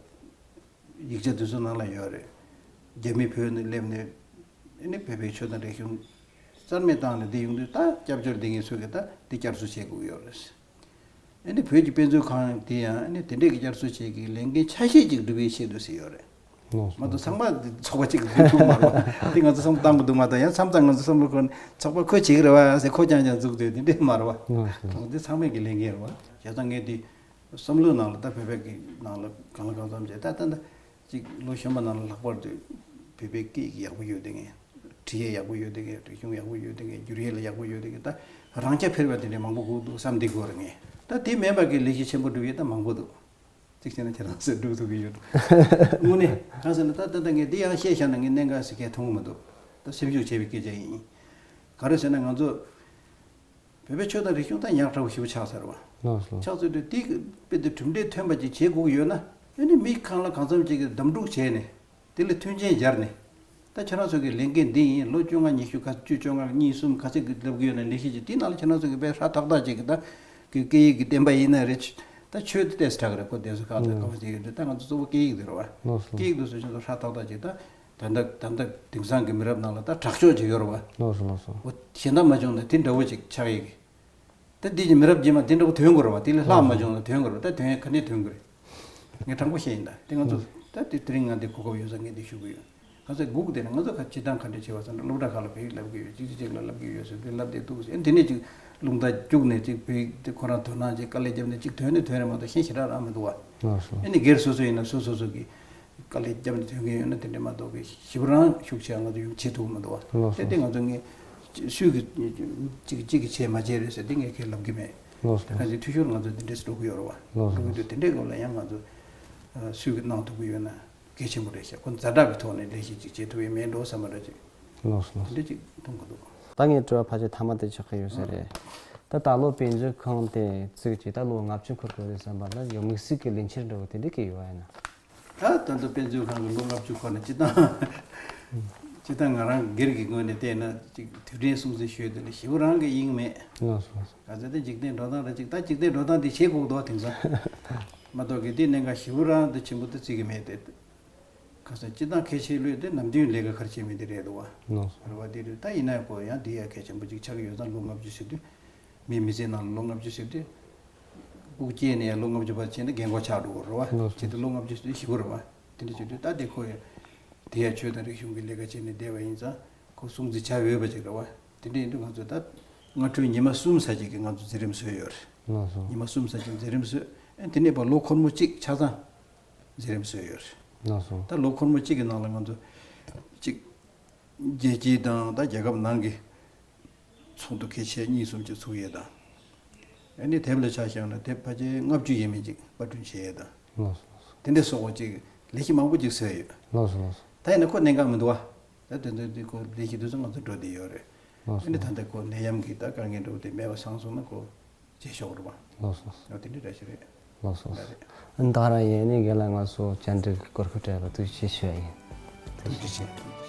ཡིག་ཆ་དེ་ཚོ་ནང་ལ་ཡོད་རེད། རྒྱ་མི་བོད་ནས་སླེབས་ནས་ཨ་ནི་བོད་པའི་ཆོས་དང་རིག་གཞུང་རྩ་མེད་བཏང་ནས་འདི་ཡོང་དུས་ད་སྐྱབས་བཅོལ་འདི་ངེད་ཚོ་གི་ད་འདི་བསྐྱར་གསོ་བྱེད་དགོས་ཡོད་རེད། ཨ་ནི་བོད་ཀྱི་དཔེ་མཛོད་ཁང་དེ་ཡང་ཨ་ནི་དེ་འདྲས་ཀྱི་བསྐྱར་གསོ་བྱེད་ཀྱི་ལས་འགན་ཆ་ཤས་ཅིག་སྒྲུབ་པའི་ཆེད་དུ་ཟེར་ཡོད་རེད། ལགས་སོ། མ་གཏོགས་ཚང་མ་འདི་ཚོགས་པ་གཅིག་གི་འདུ་ཐུག་མ་རེད་བ། འདི་ང་ཚོ་བསམ་བློ་བཏང་དགོས་འདུག་མ་གཏོགས་ཡང་མཚམས་མཚམས་ང་ཚོ་བསམ་བློ་འཁོར་ནས་ཚོགས་པ་ཁོས་བྱེད་ཀྱི་རེད་བ་ཟེར་ཁོ་རྐྱང་རྐྱང་འཛུགས་དེ་དེ་འདྲས་མ་རེད་བ། ལགས་སོ། འདི་ཚང་མས་ཀྱི་ལས་འགན་རེད་བ། བྱས་ཙང་ངས་འདི་བསམ་བློའི་ནང་ལ་ད་བོད་པའི་གི་ནང་ལ་གང་ལ་གང་འཚམ་བྱས་ད་ད་ད་ཅིག་ལོ་གཞོན་པ་ནང་ལ་ལྷག་པར་དུ་བོད་པའི་སྐད་ཡིག་ཡག་པོ་ཡོད་དེ་ངས། བྲིས་ཡས་ཡག་པོ་ཡོད་དེ་གས། རིག་གཞུང་ཡག་པོ་ཡོད་དེ་གས། བསྒྱུར་ཡས་ལ་ཡག་པོ་ཡོད་དེ་གས། ད་རང་རྐྱ་འཕེར་བ་དེ་འདྲའི་མང་པོ་དགོས་འདུག་བསམ་འདི་དགོས་རེད་ངས། ད་དེ་མེད་པ་གི་ལས་གཞི་ཆེན་པོ་སྒྲུབ་ཡས་ད་མང་པོ་འདུག། གཅིག་བྱས་ན་ཁྱེད་རང་ཚོས་སྒྲུབ་ཐུབ་ཀྱི་ཡོད་འདུག། དངོས་གནས་གང་ཟེར་ན་ད་ད་ད་ངས་འདི་ཡང་བཤད་བཞག་ན་ངས་གནད་འགག་ཟེར་མཁན་མཐོང་གི་མི་འདུག། ད་སེམས་ཤུགས་ཆེ་བའི་སྐད་ཆ་ཡིན། ག་རེ་ཟེར་ན་ང་ཚོ་བོད་པའི་ཆོས་དང་རིག་གཞུང་ད་ཉག་ཕྲ་བོ་ཞེ་པོ་ཆགས་ཚར་བ། ལགས་སོ། ཆགས་ཚར་དུས་དེ་དཔེ་དེ་གྲུབ་འབྲས་ཐོན་པ་ཅིག་བྱེད་དགོས་ཀྱི་ཡོད་ན་ཨ་ནི་མི་གང་ལ་གང་འཚམ་ཅིག་གིས་གདམ་འཁྲུག་བྱས་ནས། དེ་ལ་མཐུན་རྐྱེན་སྦྱར་ནས། ད་ཁྱེད་རང་ཚོ་གི་ལས་འགན་འདི་ཡིན། ལོ་བཅོ་ལྔ་ཉི་ཤུ་ག་བཅུ་བཅོ་ལྔ་གཉིས་གསུམ་ག་ཚོད་ཀྱི་ལབ་ཀྱི་ཡོད་ན་ལས་གཞི་ཅིག་དེའི་ནང་ལ་ཁྱེད་རང་ཚོ་གི་དཔེ་ཧྲ་ཐག་ཐག་ཅིག་གི་ད་གི་སྐད་ཡིག་གི་བསྟན་པ་ཡིན་ན་རེད། ད་ཆོས་དེ་ཏོག་ཙམ་དྲག་གི་རེད། ཁོ་དེ་ཚོ་ཁག་དང་ཀ་བ་ཅིག་ཡོད་དུས་ད་ང་ཚོ་གཙོ་བོ་སྐད་ཡིག་དེ་རེད་བ། ལགས་སོ། སྐད་ཡིག་དེ་ཚོ་ཁྱེད་ཚོ་ཧྲ་ཐག་ཐག་ཅིག་ད་ད་ལྟ་ད་ལྟ་དེང་སང་གི་མི་རབས་ནང་ལ་ད་དྲག་ཤོས་ཅིག་ཡོད་རེད་བ། ལགས་སོ། ལགས་སོ། འོ་གཞན་དག་མ་བྱུང་ན་དེ་འདྲ་བོ་ཅིག་ཆགས་ཡིག་གི། ད་འདི་གི་མི་རབས་རྗེས་མ་དེ་འདྲ་པོ་ཐོན་དགོས་རེད་བ། དེ་ལས་ལྷག་མ་བྱུང་ན་ཐོན་དགོས་རེད་བ། ད་ཐོན་ཡ་ག་ནས་ཐོན་དགོས་རེད། ངས་དྲང་པོ་བཤད་ཡིན་ད། དེ་ང་ཚོ་ད་དེ་དེ་རིང་ང་འདི་གོ་སྐབས་ཡོད་ཙང་ངས་འདི་ཞུ་གི་ཡོད། ང་ཚོ་སྒུག་བསྡད་ན་ང་ཚོ་ག་སྤྱི་བཏང་ག་འདྲ་བྱེད་པ་ཟེར་ན་སློབ་གྲྭ་ཁག་ལ་བོད་ཡིག་བསླབ་གི་ཡོད། གཅིག་གཅིག་གཅིག་ལ་བསླབ་གི་ཡོད་ཟེར་དེ་བསླབ་བསྡད་འདུག་ཟེར། དེ་ནས་ཅིག་རླུང་རྟ་རྒྱུག་ནས་ཅིག་བོད་ཡིག་དེ་ཁོ་རང་དོ་སྣང་ཅིག་དཀའ་ལས་བརྒྱབ་ནས་ཅིག་ཐོན་ནས་ཐོན་རེད་མ་གཏོགས་གཞན་ཞེ་དྲག་རག་མི་འདུག་བ། ལགས་སོ། ཨ་ནི་སྒེར་སོ་སོ་ཡིན་ན་སོ་སོ་སོ་གི་དཀའ་ལས་བརྒྱབ་ནས་ཐོན་གྱི་ཡོད་ན་དེ་འདྲ་མ་གཏོགས་ཀྱི་ཞེ་པོ་རང་ཤུགས་ཆེ་ང་ཚོ་ཡོང་བྱེད་ཐུབ་ཀྱི་མི་འདུག་བ། ལགས་སོ། དེ་དེ་ང་ཚོ་ངས་སུས་ཀྱི་གཅིག་གཅིག་གིས་བྱས་མ་བྱས་རེད་ཟེར་དེ་ངས་ཁས་ལབ་ཀྱི་མེད། ལགས་སོ། ད་ག་ཅིག་འཐུས་ཤོར་ང་ཚོ་དེ་འདྲས་འགྲོ་གི་ཡོད་རེད་བ། ལགས་སོ། འགྲོ་གི་འདུག། དེ་འདྲའི་སྐོར་ལ་ཡང་ང་ཚོ་སུས་ཀྱི་གནང་ཐུབ་ཀྱི་ཡོད་ན་གལ་ཆེན་པོ་རེད་ཤག། ཁོ་ཛ་དྲག་གི་ཐོག་ནས་ལས་གཞི་ཅིག་བྱེད་ཐུབ་ཡོད་མེད་འགྲོ་བསམ་པ་འདྲ་ཅིག། ལགས་སོ། དེ་འདྲས་ཅིག་མཐོང་གི་འདུག། ད་ངས་དྲི་བ་ཕལ་ཆེར་མཐའ་མ་དེ་ཆགས་ཀྱི་ཡོད་ས་རེད། ད་ད་ལོ་དཔེ་མཛོད་ཁང་དེ་བཙུགས་ཀྱི་ད་ལོ་ལྔ་བཅུ་འཁོར་དགོས་རེད་བསམ་པ་ལ་ཡང་དམིགས་བསལ་གྱི་ལས་འཆར་འདྲ་བོ་དེ་འདྲ་གི་ཡོད་ཨ་ན། ད་ད་ལྟ་དཔེ་མཛོད་ཁང་གི་ལོ་ལྔ་བཅུ་འཁོར་ན་སྤྱི་བཏང་སྤྱི་བཏང་ང་རང་སྒེར་གྱི་ངོས་ནས་བལྟས་ན་ཅིག་དུས་དྲན་སྲུང་བརྩི་ཞུས་དེ་ལ་ཞེ་པོ་རང་གི་དབྱིངས་མེད། ལགས་སོ། ག་ཚོད་དེ་འཇིག་རྟེན་འགྲོ་སྟངས་རེད་ཅིག། ད་འཇིག་རྟེན་འགྲོ་སྟངས་དེ་བྱེད་དགོས་འདུག་དེང་སང་། མ་གཏོགས་གི་དེ་གནད་འགག་ཞེ་པོ་རང་དེ་ཆེན་པོ་དེ་བརྩི་གི་མེད་དེ། ག་ཚོད་སྤྱི་བཏང་གལ་ཆེ་ལོས་དེ་ནམ་རྒྱུན་ལས་ཀ་ག་རེ་བྱེད་མིན་དེ་རེད་འདུག་བ། ལགས་སོ། རེད་བ། དེ་རེད། ད་ཡིན་ན་ཡང་ཁོ་ཡང་དེ་ཡང་གལ་ཆེན་པོ་ཅིག་ཆགས་ཀྱི་ཡོད་ཙང་ལོ་ལྔ་བཅུ་ཟེར་དུས། མི་མི་ཚེའི་ནང་ལ་ལོ་ལྔ་བཅུ་ཟེར་དུས། སྤུ་གུ་སྐྱེས་ནས་ཡང་ལོ་ལྔ་བཅུ་བར་ཕྱིན་ན་རྒན་གོག་ཆགས་འགྲོ་གི་རེད་བ། ལགས་སོ། བྱེད་དུས་ལོ་ལྔ་བཅུ་ཟེར་དུས་ཞེ་པོ་རེད་བ། དེ་འདྲ་བྱེད་དུས་ད་དེ་ཁོ་ཡང་དེ་ཡང་ཆོས་དང་རིག་གཞུང་གི་ལས་ཀ་བྱས་ནས་བསྡད་པ་ཡིན་ཙང་ཁོ་སྲུང་བརྩི་བྱ་འོས་པ་ཅིག་རེད་བ། དེ་འདྲ་ཡིན་དུས་ང་ཚོས་ད་སྔ་དྲོའི་ཉི་མ་གསུམ་ཙམ་ཅིག་གི་ང་ཚོ་མཛད་རིམ་བཟོས་ཡོད་རེད། ལགས་སོ། ཉི་མ་གསུམ་ཙམ་ཅིག་མཛད་རིམ་བཟོས། ཨ་དེ་ནས་ཕར་ལོ་འཁོར་མོ་གཅིག་ཆ་ཚང་མཛད་རིམ་བཟོས་ཡོད་རེད། ལགས་སོ། ད་ལོ་འཁོར་མོ་གཅིག་གི་ནང་ལ་ང་ཚོ་གཅིག་རྒྱལ་སྤྱི་དང་ད་རྒྱལ་ཁབ་ནང་གི་ཚོགས་འདུ་གལ་ཆེ་གཉིས་གསུམ་ཅིག་ཚུགས་ཡས་དང་། ཨ་ནི་དེབ་ལ་ཆ་བཞག་ན་དེབ་ཕལ་ཆེར་ལྔ་བཅུ་ཡས་མས་ཅིག་པར་སྐྲུན་བྱས་ཡས་དང་། ལགས་སོ། དེ་འདྲ་སོགས་པ་ཅིག་ལས་གཞི་མང་པོ་ཅིག་བཟོས་ཡོད། ལགས་སོ། ལགས་སོ། ད་ཡིན་ན་ཁོ་གནད་འགག་མི་འདུག་བ། ད་དེ་ཚོ་དེ་ཁོ་ལས་གཞི་དེ་ཚོ་ང་ཚོ་འགྲོ་བསྡད་ཡོད་རེད། ལགས་སོ། ཨ་ནི་ད་ལྟ་ཁོ་ནད་ཡམས་ཀྱི་ད་དཀའ་ངལ་འདྲ་བོ་དེ་མེད་པ་སོང་སོང་ན་ཁོ་བྱེད་ཆོག་རེད་བ། ལགས་སོ། ཨ་དེ་འདྲ་འདྲ་ཞིག་རེད། ལགས་སོ། ལགས་རེད། ཨ་ནི་ད་རང་ཡིན་ནི་རྒན་ལགས་ང་ཚོ་བཅར་འདྲི་གི་གོ་སྐབས་སྤྲད་པར་ཐུགས་རྗེ་ཆེ་ཞུ་ཡ་ཡིན། ཐུགས་རྗེ་ཆེ།